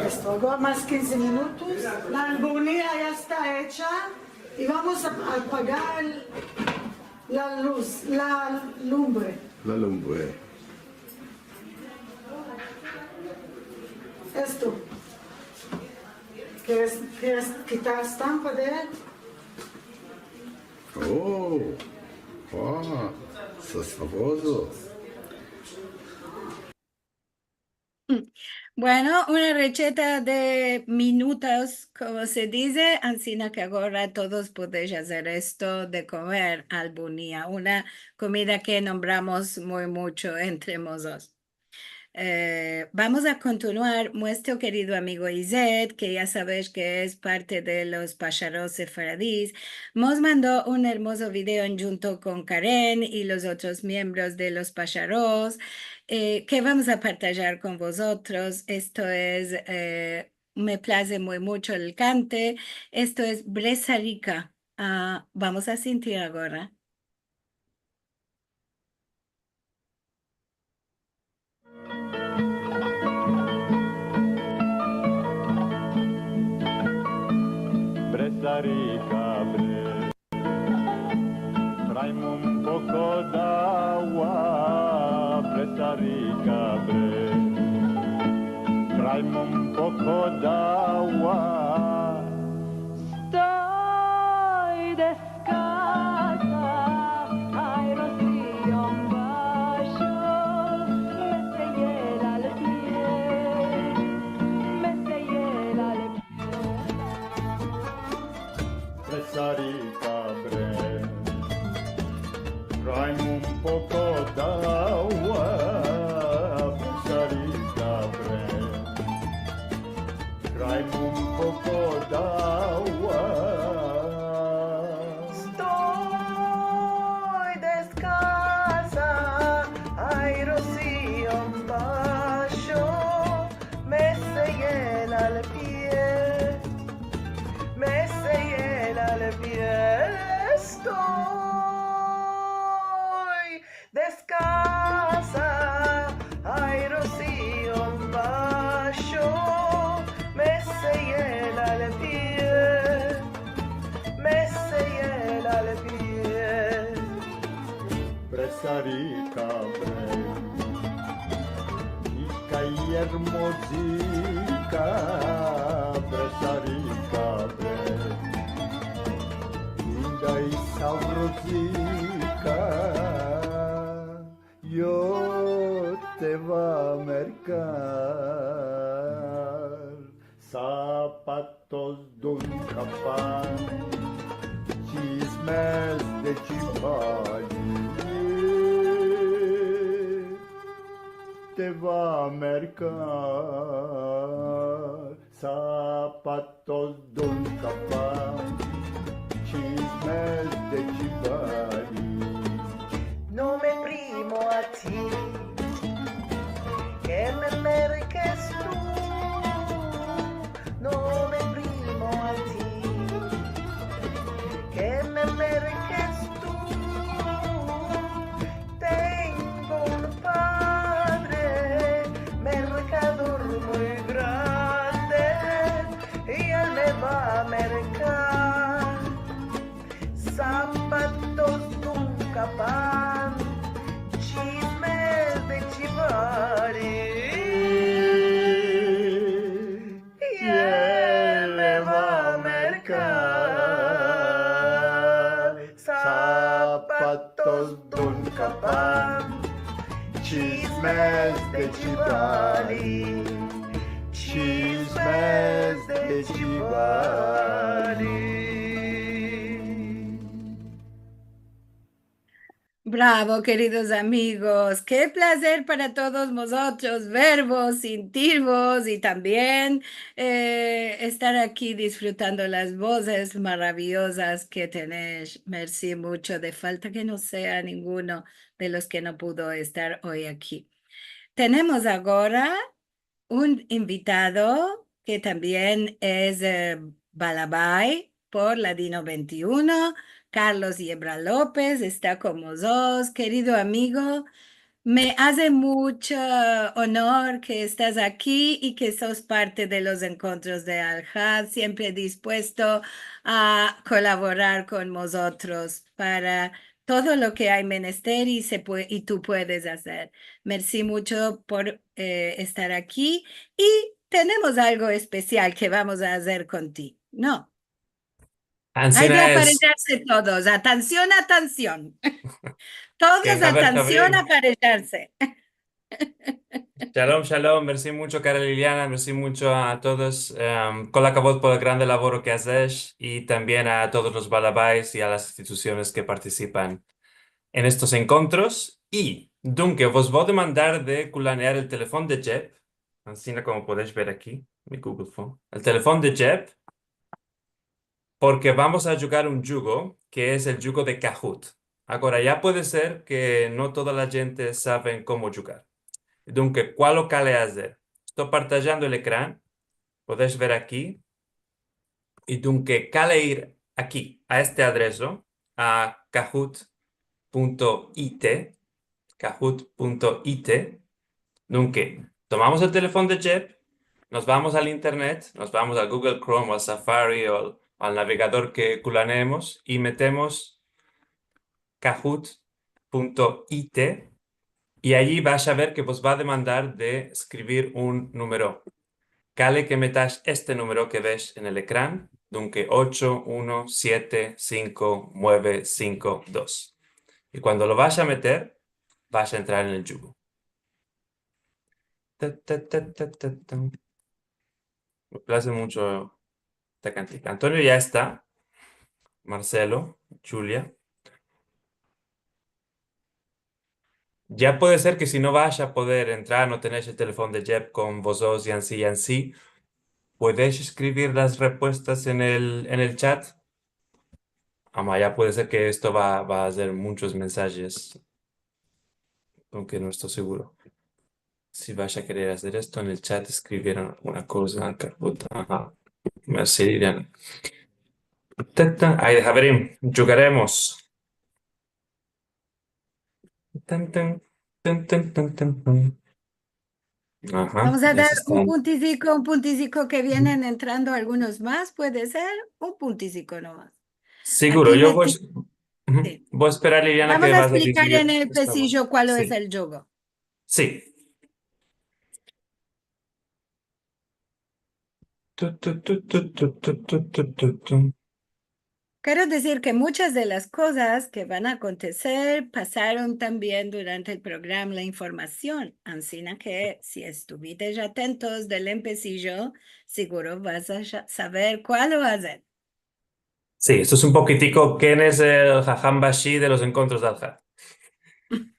Esto, agora mas kinze minutos. La alboniya ya esta echa i vamos a apagar el, la luz, la lumbre. La lumbre. Esto. Keres, keres kitar estampa de el? Oh, wow, esta savozo. Bueno, una recheta de minutos, komo se dize, ansina ke agora todos podesh azer esto de komer, alboniya, una komida ke nombramos muy mucho entre mozotros. Eh, vamos a kontinuar. Muestro kerido amigo Izet, ke ya savesh ke es parte de los Pasharot Sefaradis, mos mando un ermozo video endjunto kon Karen i los otros miembros de los Pasharot, eh, ke vamos a partajar kon vozotros. Esto es, eh, me plaze muy mucho el kante. Esto es Brezarika. Ah, vamos a sintir agora. Brezarika, bre. Trayme un poko de agua, brezarika, bre. Trayme un poko de agua. Estoy des- kaza, ay, rosio en basho, me seye la piel, me seye la piel. Brezarika, bre, trayme un poko de agua, brezarika, bre. Trayme un poko de agua. Estoy des kaza, ay, rosio en basho, me seye la piel, me seye la piel. Estoy des kaza, ay, rosio en basho, me seye la piel, me seye la piel. Brezarika, bre, chika i ermozika, brezarika, bre, linda i savrozika, yo te vo a merkar sapatos de un kapan, chismes de Chibali. Te vo a merkar sapatos de un kapan, chismes de Chibali. No me primo a ti, ke me merkes tu. No me primo a ti, ke me merkes tu. Tengo un padre merkador muy grande i el me vo a merkar sapatos de un kapan, chismes Chibali, chismes de Chibali. Bravo, keridos amigos. Ke plazer para todos vozotros vervos, sintirvos i tambien, eh, estar aki disfrutando las vozes maraviozas ke tenesh. Mersi muncho. De falta ke no sea ninguno de los ke no pudo estar oy aki. Tenemos agora un invitado ke tambien es, eh, balabay por Ladino vente i uno, Carlos Yebra Lopez, esta kon mozotros. Kerido amigo, me aze muncho onor ke estas aki i ke sos parte de los enkontros de Alhad, siempre dispuesto a kolaborar kon mozotros para todo lo ke ay menester i se pue-, i tu puedes azer. Mersi muncho por, eh, estar aki i tenemos algo espesial ke vamos a azer kon ti, no? Ay de aparejarse todos. Atension, atension. Todos, atension, aparejarse. Shalom, shalom. Mersi muncho, kara Liliana. Mersi muncho a todos. Em, kol akavod por el grande lavoro ke azesh i tambien a todos los balabays i a las institusiones ke partisipan en estos enkontros. I, dunke, vos vo a demandar de kulanear el telefon de djep, ansina komo podesh ver aki, mi Google Phone. El telefon de djep, porke vamos a djugar un djugo ke es el djugo de Kahoot. Agora, ya puede ser ke no toda la djente saven komo djugar. Dunke, kualo kale azer? Esto partajando el ekran, podesh ver aki. I dunke, kale ir aki, a este adreso, a kahoot punto it, kahoot punto it. Dunke, tomamos el telefon de djep, mos vamos al internet, mos vamos al Google Chrome, al Safari o al, al navegador ke kulaneemos i metemos kahoot punto it i ayi vash a ver ke vos va a demandar de eskrivir un numero. Kale ke metash este numero ke vesh en el ekran, dunke ocho uno siete sinko mueve sinko dos. I kuando lo vash a meter, vash a entrar en el djugo. Ta, ta, ta, ta, ta, ta. Me plaze muncho esta kantika. Antonio ya esta. Marcelo, Julia. Ya puede ser ke si no vash a poder entrar, no tenesh el telefon de djep kon vozotros i ansi i ansi, puedesh eskrivir las repuestas en el, en el chat. Ama, ya puede ser ke esto va, va a azer munchos mensajes, aunke no esto seguro. Si vash a kerer azer esto, en el chat eskrivieron alguna koza, Kahoot, aha. Mersi, Liliana. Ta, ta. Ay de haverim, djugaremos. Tan, tan, tan, tan, tan, tan, tan. Aha, vamos a dar un puntiziko, un puntiziko ke vienen entrando algunos mas, puede ser un puntiziko no mas. Seguro, yo vo a, uhu, si, vo a esperar, Liliana, ke vas a dizir. Vamos a esplicar en el pesillo kualo es el djugo. Si. Tu, tu, tu. Kero dizir ke munchas de las kozas ke van a akonteser pasaron tambien durante el programa, la informasion. Ansina ke si estuvistesh atentos del empesillo, seguro vas a sa-, saver kualo azer. Si, esto es un pokitiko ken es el haham rashi de los enkontros de Alhad.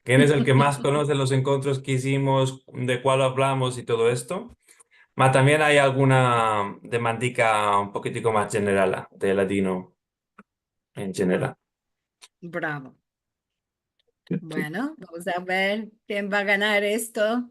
Ken es el ke mas konose los enkontros ke izimos, de kualo avlamos i todo esto. Ma tambien ay alguna demandika un pokitiko mas djenerala, de ladino en djeneral. Bravo. Bueno, vamos a ver ken va a ganar esto.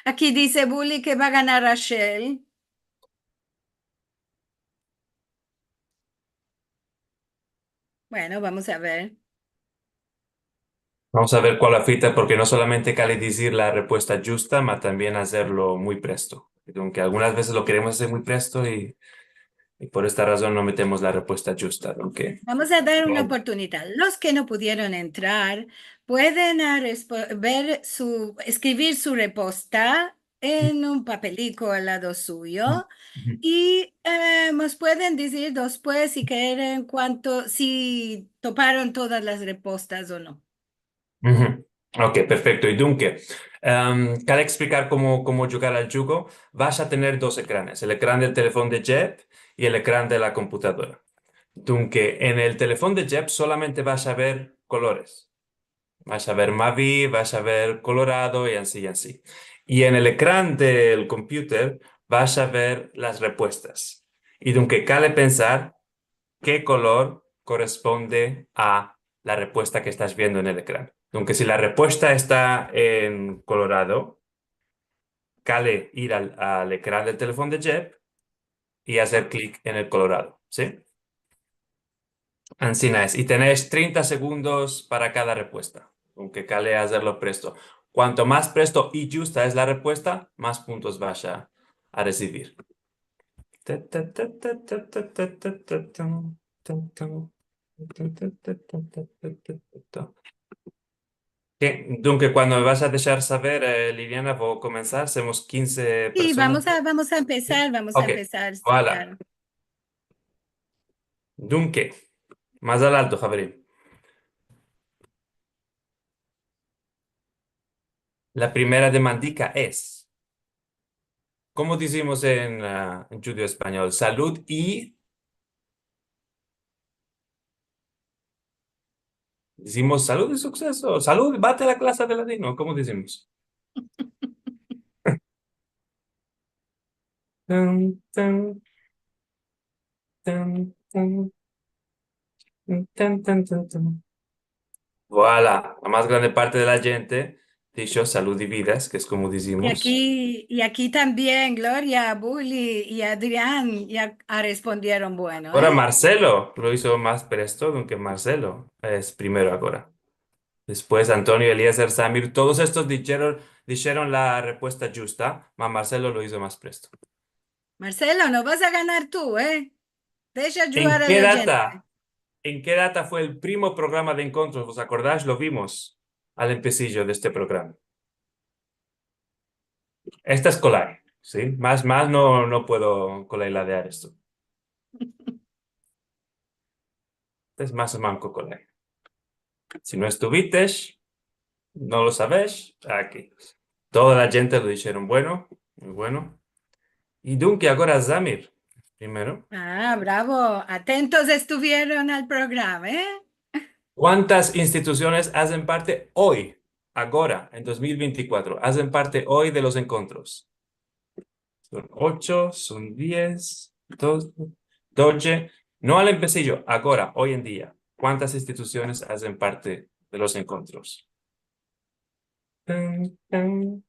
Aki dize Buli ke va a ganar Rachel. Bueno, vamos a ver. Vamos a ver kual afita, porke no solamente kale dizir la repuesta djusta, ma tambien azerlo muy presto. Aunke algunas vezes lo keremos azer muy presto i, i por esta razon no metemos la repuesta djusta, aunke... Vamos a dar una oportunidad. Los ke no pudieron entrar pueden a respo-, ver su, eskrivir su repuesta en un papeliko al lado suyo i, eh, mos pueden dizir despues, si keren, kuanto, si toparon todas las repuestas o no. Ok, perfekto. I dunke, em, kale eksplikar komo, komo djugar al djugo. Vas a tener dos ekranes, el ekran del telefon de djep i el ekran de la komputadora. Dunke, en el telefon de djep solamente vas a ver kolores. Vas a ver mavi, vas a ver kolorado i ansi, i ansi. I en el ekran del computer vas a ver las repuestas. I dunke, kale pensar ke kolor koresponde a la repuesta ke estas viendo en el ekran. Dunke, si la repuesta esta en kolorado, kale ir al, al ekran del telefon de djep i azer klik en el kolorado, si? Ansina es. I tenesh trinta segundos para kada repuesta. Dunke kale azerlo presto. Kuanto mas presto i djusta es la repuesta, mas puntos vas a, a resivir. Ke, dunke, kuando me vas a deshar saver, eh, Liliana, vo a komensar, semos kinze personas. Si, vamos a, vamos a empesar, vamos a empesar, si, klaro. Ok, voilà. Dunke, mas al alto, haverim. La primera demandika es, komo dizimos en, ah, en djudeo-espanyol? Salud i, dizimos salud i sukseso. Salud, vate a la klase de ladino. Komo dizimos? Tan, tan. Tan, tan. Tan, tan, tan, tan. Voilà, la mas grande parte de la djente disho salud i vidas, ke es komo dizimos. I aki, i aki tambien Gloria, Buli i Adrian ya, a respondieron bueno, eh? Agora Marcelo lo izo mas presto, dunke Marcelo es primero agora. Despues Antonio, Eliezer, Samir, todos estos disheron, disheron la repuesta djusta, ma Marcelo lo izo mas presto. Marcelo, no vas a ganar tu, eh? Desha djugar a la djente. En ke data, en ke data fue el primo programa de enkontros? Vos akordash? Lo vimos al empesijo de este programa. Esta es kolay, si? Mas, mas no, no puedo kolay ladear esto. Es mas o manko kolay. Si no estuvitesh, no lo savesh, aki. Toda la djente lo disheron bueno, muy bueno. I dunke agora Zamir, primero. Ah, bravo. Atentos estuvieron al programa, eh? Kuantas institusiones azen parte oy, agora, en dos mil vente i kuatro, azen parte oy de los enkontros? Son ocho, son diez, doze, doze. No al empesijo, agora, oy en dia. Kuantas institusiones azen parte de los enkontros? Tan, tan.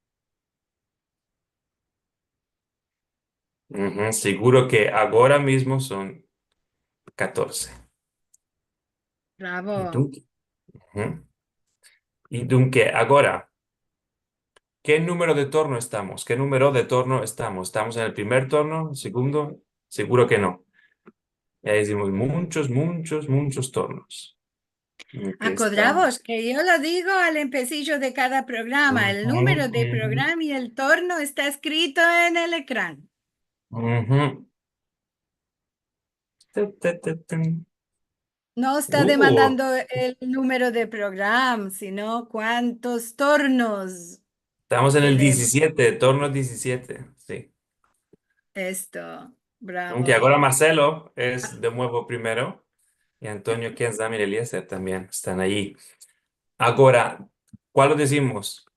Uhu, seguro ke agora mizmo son katorze. Bravo. I dunke, uhu. I dunke, agora, ke numero de torno estamos? Ke numero de torno estamos? Estamos en el primer torno, segundo? Seguro ke no. Ya izimos munchos, munchos, munchos tornos. Aki estamos. Akodravos ke yo lo digo al empesijo de kada programa, el numero de programa i el torno esta eskrito en el ekran. Uhu. Ta, ta, ta, ta. No esta demandando el numero de programa, sino kuantos tornos tenemos. Estamos en el diecisiete, torno diecisiete, si. Esto, bravo. Aunke agora Marcelo es de muevo primero, i Antonio, Ken, Zamir, Eliezer tambien estan ayi. Agora, kual lo dizimos?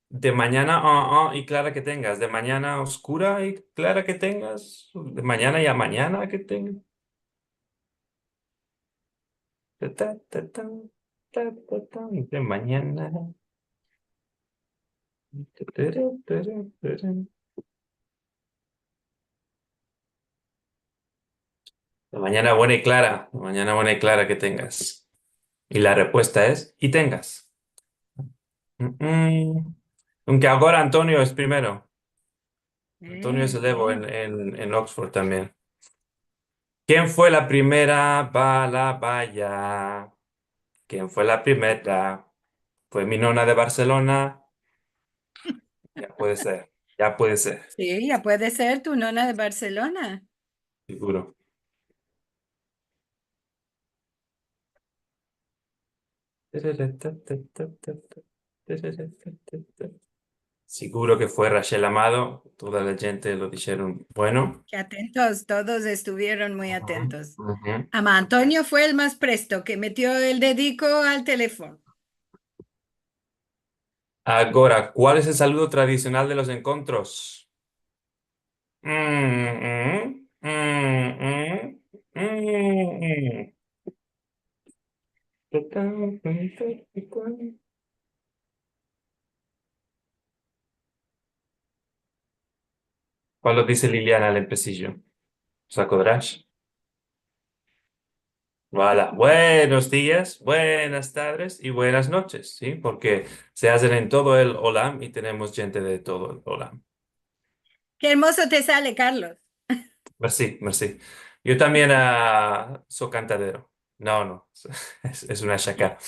De manyana, ah, ah, i klara ke tengas. De manyana oskura i klara ke tengas. De manyana i amanyana ke tengas. Ta, ta, ta, ta, ta, ta, ta, de manyana. Ta, ta, ra, ta, ra, ta, ra. De manyana buena i klara, de manyana buena i klara ke tengas. I la repuesta es, i tengas. Mm, mm. Aunke agora Antonio es primero. Antonio es elevo en, en, en Oxford tambien. Ken fue la primera balabaya? Ken fue la primera? Fue mi nona de Barselona? Ya puede ser. Ya puede ser. Si, ya puede ser tu nona de Barselona. Siguro. Siguro ke fue Rachel Amado, toda la djente lo disheron bueno. Ke atentos, todos estuvieron muy atentos. Ama Antonio fue el mas presto, ke metio el dediko al telefono. Agora, kual es el saludo tradisional de los enkontros? Mm, mm, mm, mm, mm, mm. Kual lo dize Liliana al empesijo? Os akodrash? Voilà. Buenos dias, buenas tardes i buenas noches, si? Porke se azen en todo el olam i tenemos djente de todo el olam. Ke ermozo te sale, Carlos. Mersi, mersi. Yo tambien, a, so kantadero. No, no, es, es una shaka.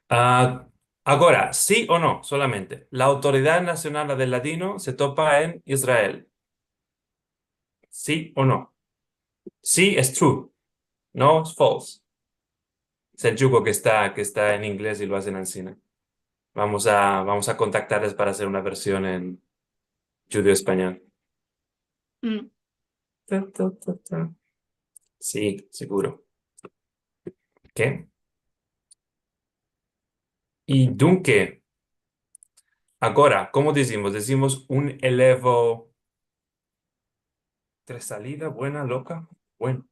A, agora, si o no, solamente, la Autoridad Nasional del Ladino se topa en Israel. Si o no? Si es true. No es false. Es el djugo ke esta, ke esta en inglez i lo azen ansina. Vamos a, vamos a kontaktarles para azer una version en djudeo-espanyol. Mm. Ta, ta, ta, ta. Si, siguro. Ke? I dunke, agora, komo dizimos? Dizimos un elevo tresalida, buena, loka, bueno.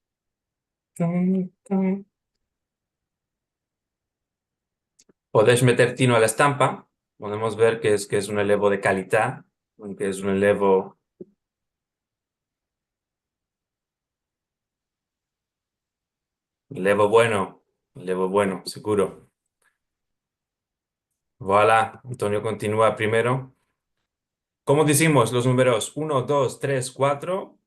Podesh meter tino a la estampa. Podemos ver ke es, ke es un elevo de kalita, ke es un elevo, elevo bueno, elevo bueno, siguro. Voilà, Antonio kontinua primero. Komo dizimos los numeros? Uno, dos, tres, kuatro.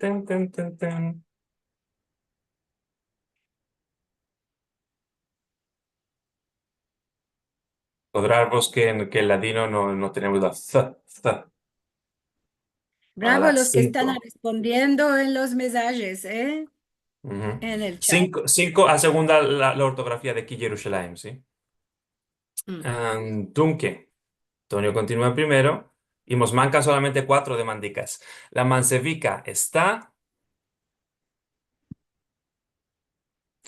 Ten, ten, ten, ten. Akodrarvos ke en, ke en ladino no, no tenemos la z, z. Bravo, los ke estan respondiendo en los mesajes, e? En el chat. Sinko, sinko a segunda la, la ortografia de ki Yerushalayim, si? Mm. Am, dunke, Antonio kontinua primero, i mos mankan solamente kuatro demandikas. La mansevika esta,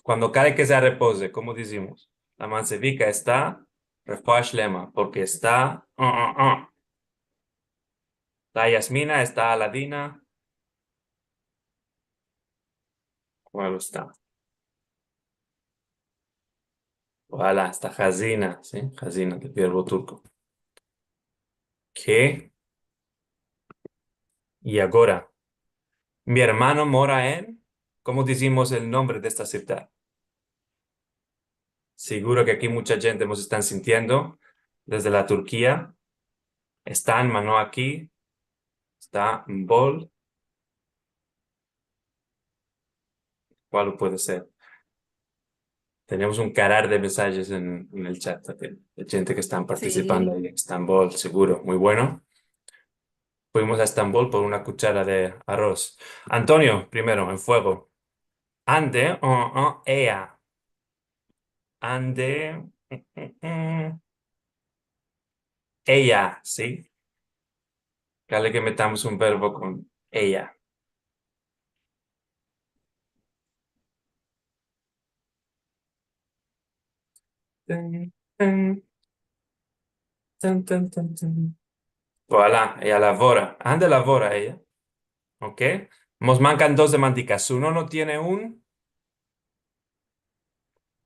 kuando kale ke se repoze, komo dizimos? La mansevika esta, refoa shlema, porke esta, a, a, a. Esta Yasmina, esta Aladina. Kual esta? Voilà, esta hazina, si? Hazina, del verbo turko. Ke? I agora, mi ermano mora en, komo dizimos el nombre de esta sivdad? Siguro ke aki muncha djente mos estan sintiendo desde la Turkia. Estan, ma no aki. Estanbol. Kual puede ser? Tenemos un karar de mesajes en, en el chat tambien, de djente ke estan partisipando ayi en Estanbol, siguro. Muy bueno. Fuimos a Estanbol por una kuchara de aroz. Antonio, primero, en fuego. Ande, o, o, eya. Ande, mm, mm, mm. Eya, si? Kale ke metamos un verbo kon eya. Tan, tan. Tan, tan, tan, tan. Voilà, eya lavora. Ande lavora eya? Ok. Mos mankan dos demandikas. Su nono tiene un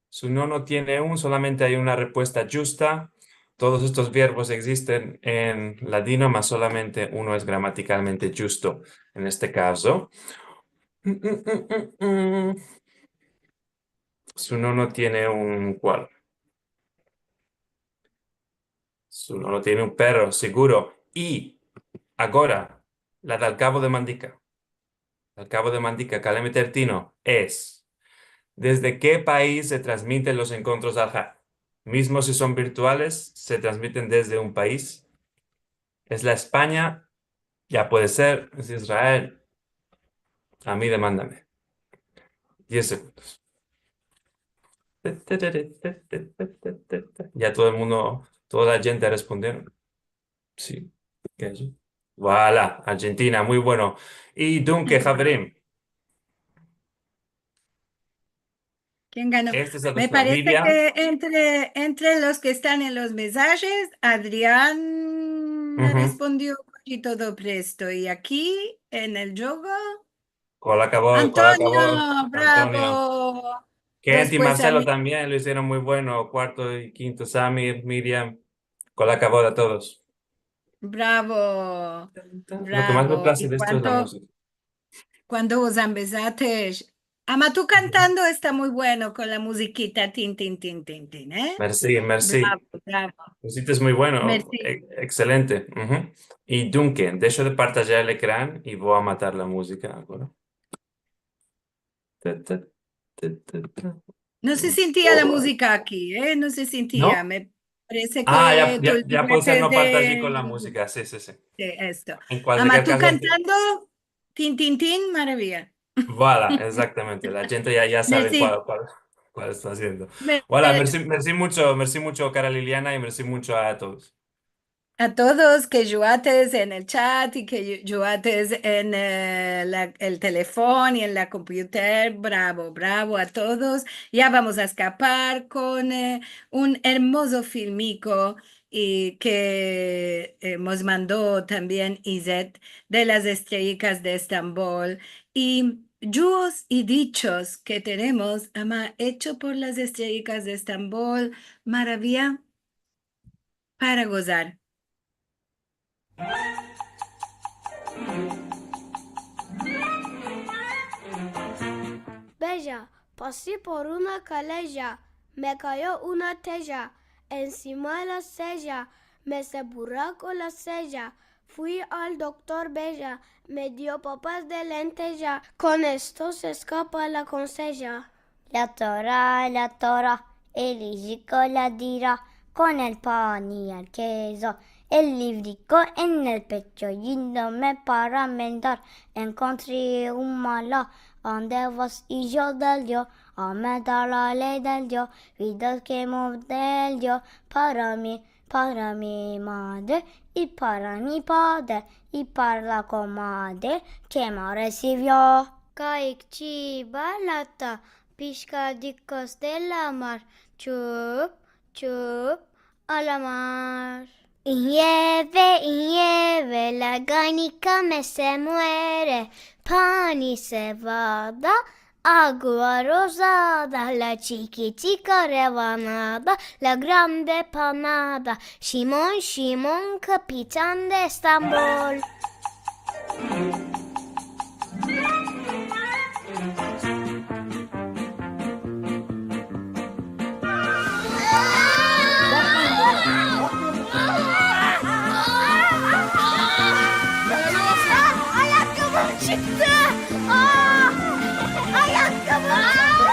Su nono tiene un, solamente ay una repuesta djusta. Todos estos verbos egzisten en ladino, mas solamente uno es gramatikalmente djusto en este kazo. Su nono tiene un kual? Su nono tiene un perro, siguro. I agora, la dal kavo demandika. Dal kavo demandika, kale meter tino, es. Desde ke pais se transmiten los enkontros Alha? Mizmo si son virtuales, se transmiten desde un pais. Es la Espanya, ya puede ser, es Israel. A mi demandame. Diez segundos. Ya todo el mundo, toda la djente ha respondido. Si, ke es? Voilà, Argentina, muy bueno. I dunke, haverim, ken gano? Este es el... Me parese ke entre, entre los ke estan en los mesajes, Adrian me respondio kaji todo presto. I aki, en el djogo, kol akavod, kol akavod, Antonio, bravo. Antonio. Kent i Marcelo tambien lo izieron muy bueno. Kuarto i kinto, Samir, Miriam. Kol akavod a todos. Bravo. Lo ke mas me plase de esto es la muzika. Kuando vos ambezates. Ama tu kantando esta muy bueno kon la muzikita, tin, tin, tin, tin, tin, e? Mersi, mersi. Bravo, bravo. Lo izites muy bueno. Mersi. E-, ekselente. I dunke, desho de partajar el ekran i vo a matar la muzika, de akuerdo? No se sintia la muzika aki, e? No se sintia. Me parese ke ya, ya puede ser, no partaji kon la muzika. Si, si, si. Si, esto. En kualkier kazo, ama tu kantando, tin, tin, tin, maraviya. Voilà, ekzaktamente. La djente ya, ya save kual, kual, kual esta aziendo. Voilà, mersi, mersi muncho, mersi muncho, kara Liliana, i mersi muncho a todos. A todos ke djuates en el chat i ke dju-, djuates en, e, la, el telefon i en la computer, bravo, bravo a todos. Ya vamos a eskapar kon, e, un ermozo filmiko i ke, e, mos mando tambien Izet de las Estreyikas de Estambol. I djuos i dichos ke tenemos, ama, echo por las Estreyikas de Estambol, maraviya para gozar. Beja, pasi por una kaleja, me kayo una teja, ensima la seja, me se burako la seja, fui al doktor beja, me dio papas de lenteja, kon esto se eskapa la konseja. La tora, la tora, el ijiko la dira, kon el pan i el kezo, el livriko en el pecho, yendome para mendar, enkontri un mala, ande vas ijo del dio, a medar la ley del dio, vidas ke mov del dio, para mi, para mi madre, i para mi padre, i para la komadre ke me resivio. Kayikçi balata, pişkadikos de la mar, çup, çup, a la mar. Inyeve, inyeve, la ganika me se muere, pan i sevada, agua rozada, la chikitika rebanada, la grande panada, Şimon, Şimon, kapitan de Estambol. Ayakkabım çıktı. Aa! Ayakkabım çıktı.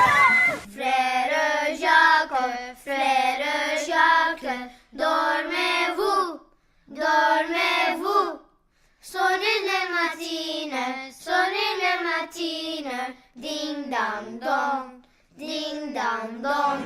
Frère Jacques, frère Jacques, dormez-vous, dormez-vous. Sonne le matin, sonne le matin, ding dang dong, ding dang dong.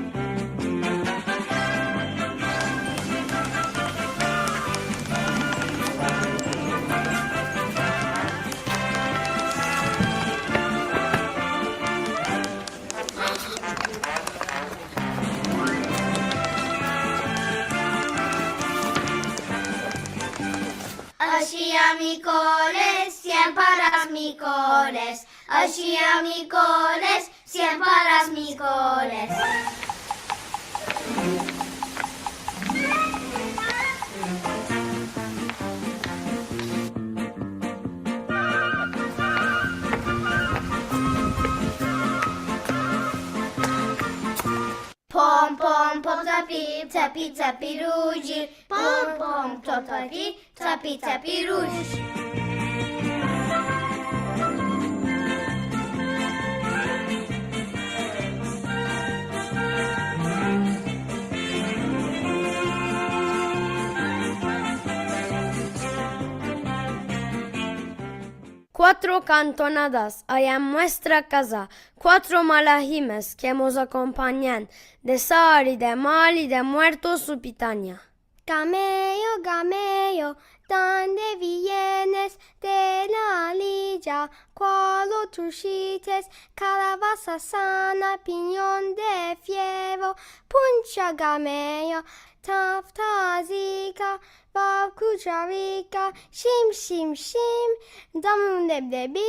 Aşiya mi koles, sien paras mi koles. Aşiya mi koles, sien paras mi koles. Pom, pom, pom, tapi, tapi, tapi, ruji. Pom, pom, pom, tapi, tapi, tapi, ruji. Kuatro kantonadas ay en muestra kaza, kuatro malahimes ke mos akompanyan, de sar i de mal i de muertos u pitanya. Gameyo, gameyo, dande vienes? De la Lica. Kualo turşites? Kalabaza sana, pinyon de fierro. Punça, gameyo, taftazika, vav kucharika, şim, şim, şim, dame un leblebi,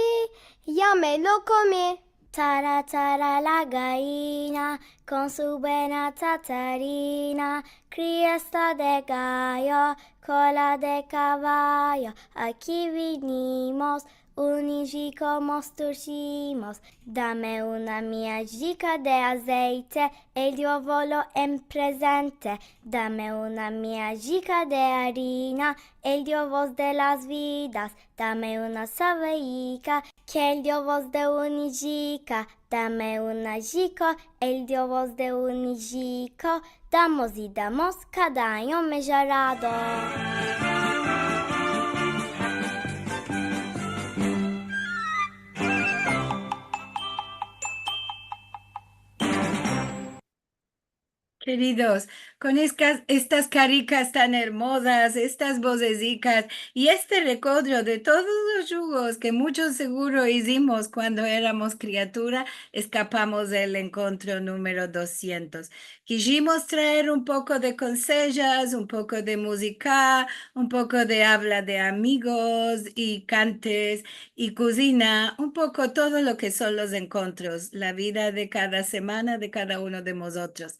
ya me lo komi. Tara, tara la gayina, kon su buena tatarina, kriesta de gayo, kola de kavayo, aki vinimos, un ijiko mos turşimos. Dame una miyajika de azeite, el Diovo lo em prezente. Dame una miyajika de arina, el Diovos de las vidas. Dame una saveyika, ke el Diovos de un ijika. Dame un ajiko, el Diovos de un ijiko. Damos i damos, kada anyo mejarado. Keridos, kon estas, estas karikas tan ermozas, estas vozezikas i este rekodro de todos los djugos ke muchos seguro izimos kuando eramos kriatura, eskapamos del enkontro numero dosientos. Kijimos traer un poko de konsejas, un poko de muzika, un poko de avla de amigos i kantes i kuzina, un poko todo lo ke son los enkontros, la vida de kada semana de kada uno de mozotros.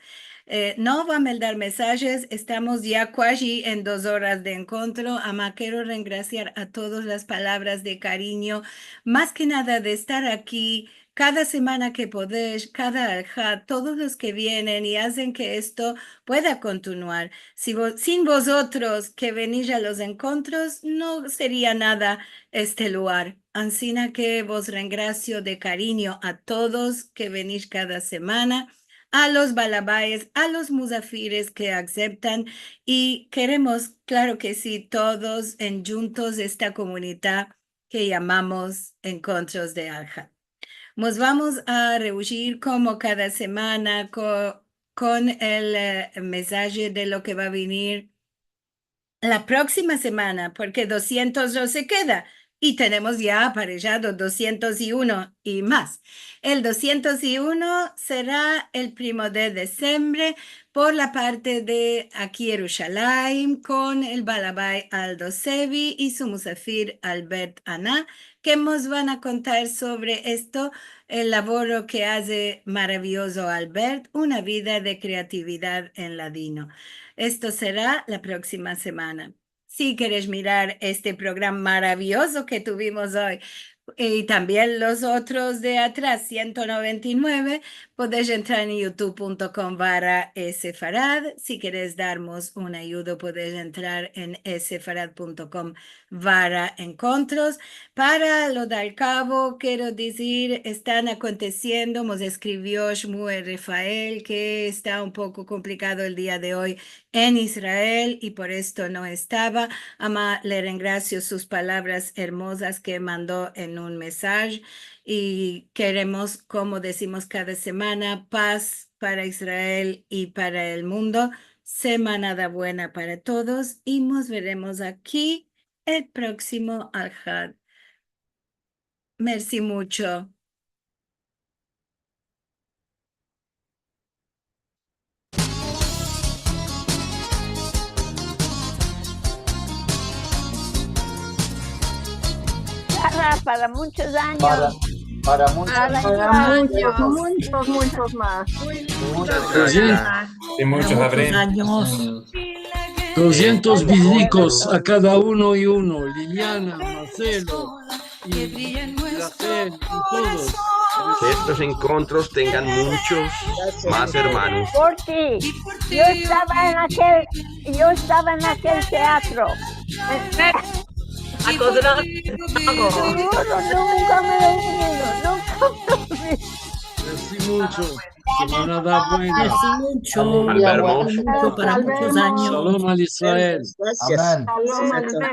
Eh, no vo a meldar mesajes, estamos ya kuaji en dos oras de enkontro, ama kero rengrasiar a todos las palavras de karinyo, mas ke nada de estar aki, kada semana ke podesh, kada alhad, todos los ke vienen i azen ke esto pueda kontinuar. Si vo-, sin vozotros ke venish a los enkontros, no seria nada este lugar. Ansina ke vos rengrasio de karinyo a todos ke venish kada semana, a los balabayes, a los muzafires ke akseptan, i keremos, klaro ke si, todos endjuntos esta komunidad ke yamamos Enkontros de Alhad. Mos vamos a reujir komo kada semana ko-, kon el, eh, mesaje de lo ke va a venir la proksima semana, porke dosientos no se keda, i tenemos ya aparejado dosientos i uno i mas. El dosientos i uno sera el primo de disembre, por la parte de aki Yerushalayim, kon el balabay Aldo Sevi i su muzafir Albert Ana, ke mos van a kontar sovre esto, el lavoro ke aze maraviyozo Albert, una vida de kreatividad en ladino. Esto sera la proksima semana. Si keresh mirar este programa maraviyozo ke tuvimos oy, i tambien los otros de atras, siento noventa i nueve, podesh entrar en youtube punto com barra sefarad. Si keresh darmos un ayudo, podesh entrar en sefarad punto com barra enkontros. Para lo del kavo, kero dizir, estan akontesiendo, mos eskrivio Shmuel Rafael, ke esta un poko komplikado el dia de oy en Israel i por esto no estava, ama le rengrasio sus palavras ermozas ke mando en un mesaj, i keremos, komo dizimos kada semana, pas para Israel i para el mundo. Semanada buena para todos i mos veremos aki el proksimo Alhad. Mersi muncho. Para, para munchos anyos. Para, para munchos, para munchos, munchos mas. Munchos anyos. I munchos anyos. Dosientos bizikos a kada uno i uno, Liliana, Marcelo, i Rafael, i todos. Ke estos enkontros tengan munchos mas ermanos. Porke yo estava en akel, yo estava en akel teatro. Akodra-, seguro, nunka me lo olvido, nunka me lo olvido. Mersi muncho. Semanada buena. Mersi muncho. Al vermos. Muncho para munchos anyos. Shalom al Israel. Amen. Shalom al Israel.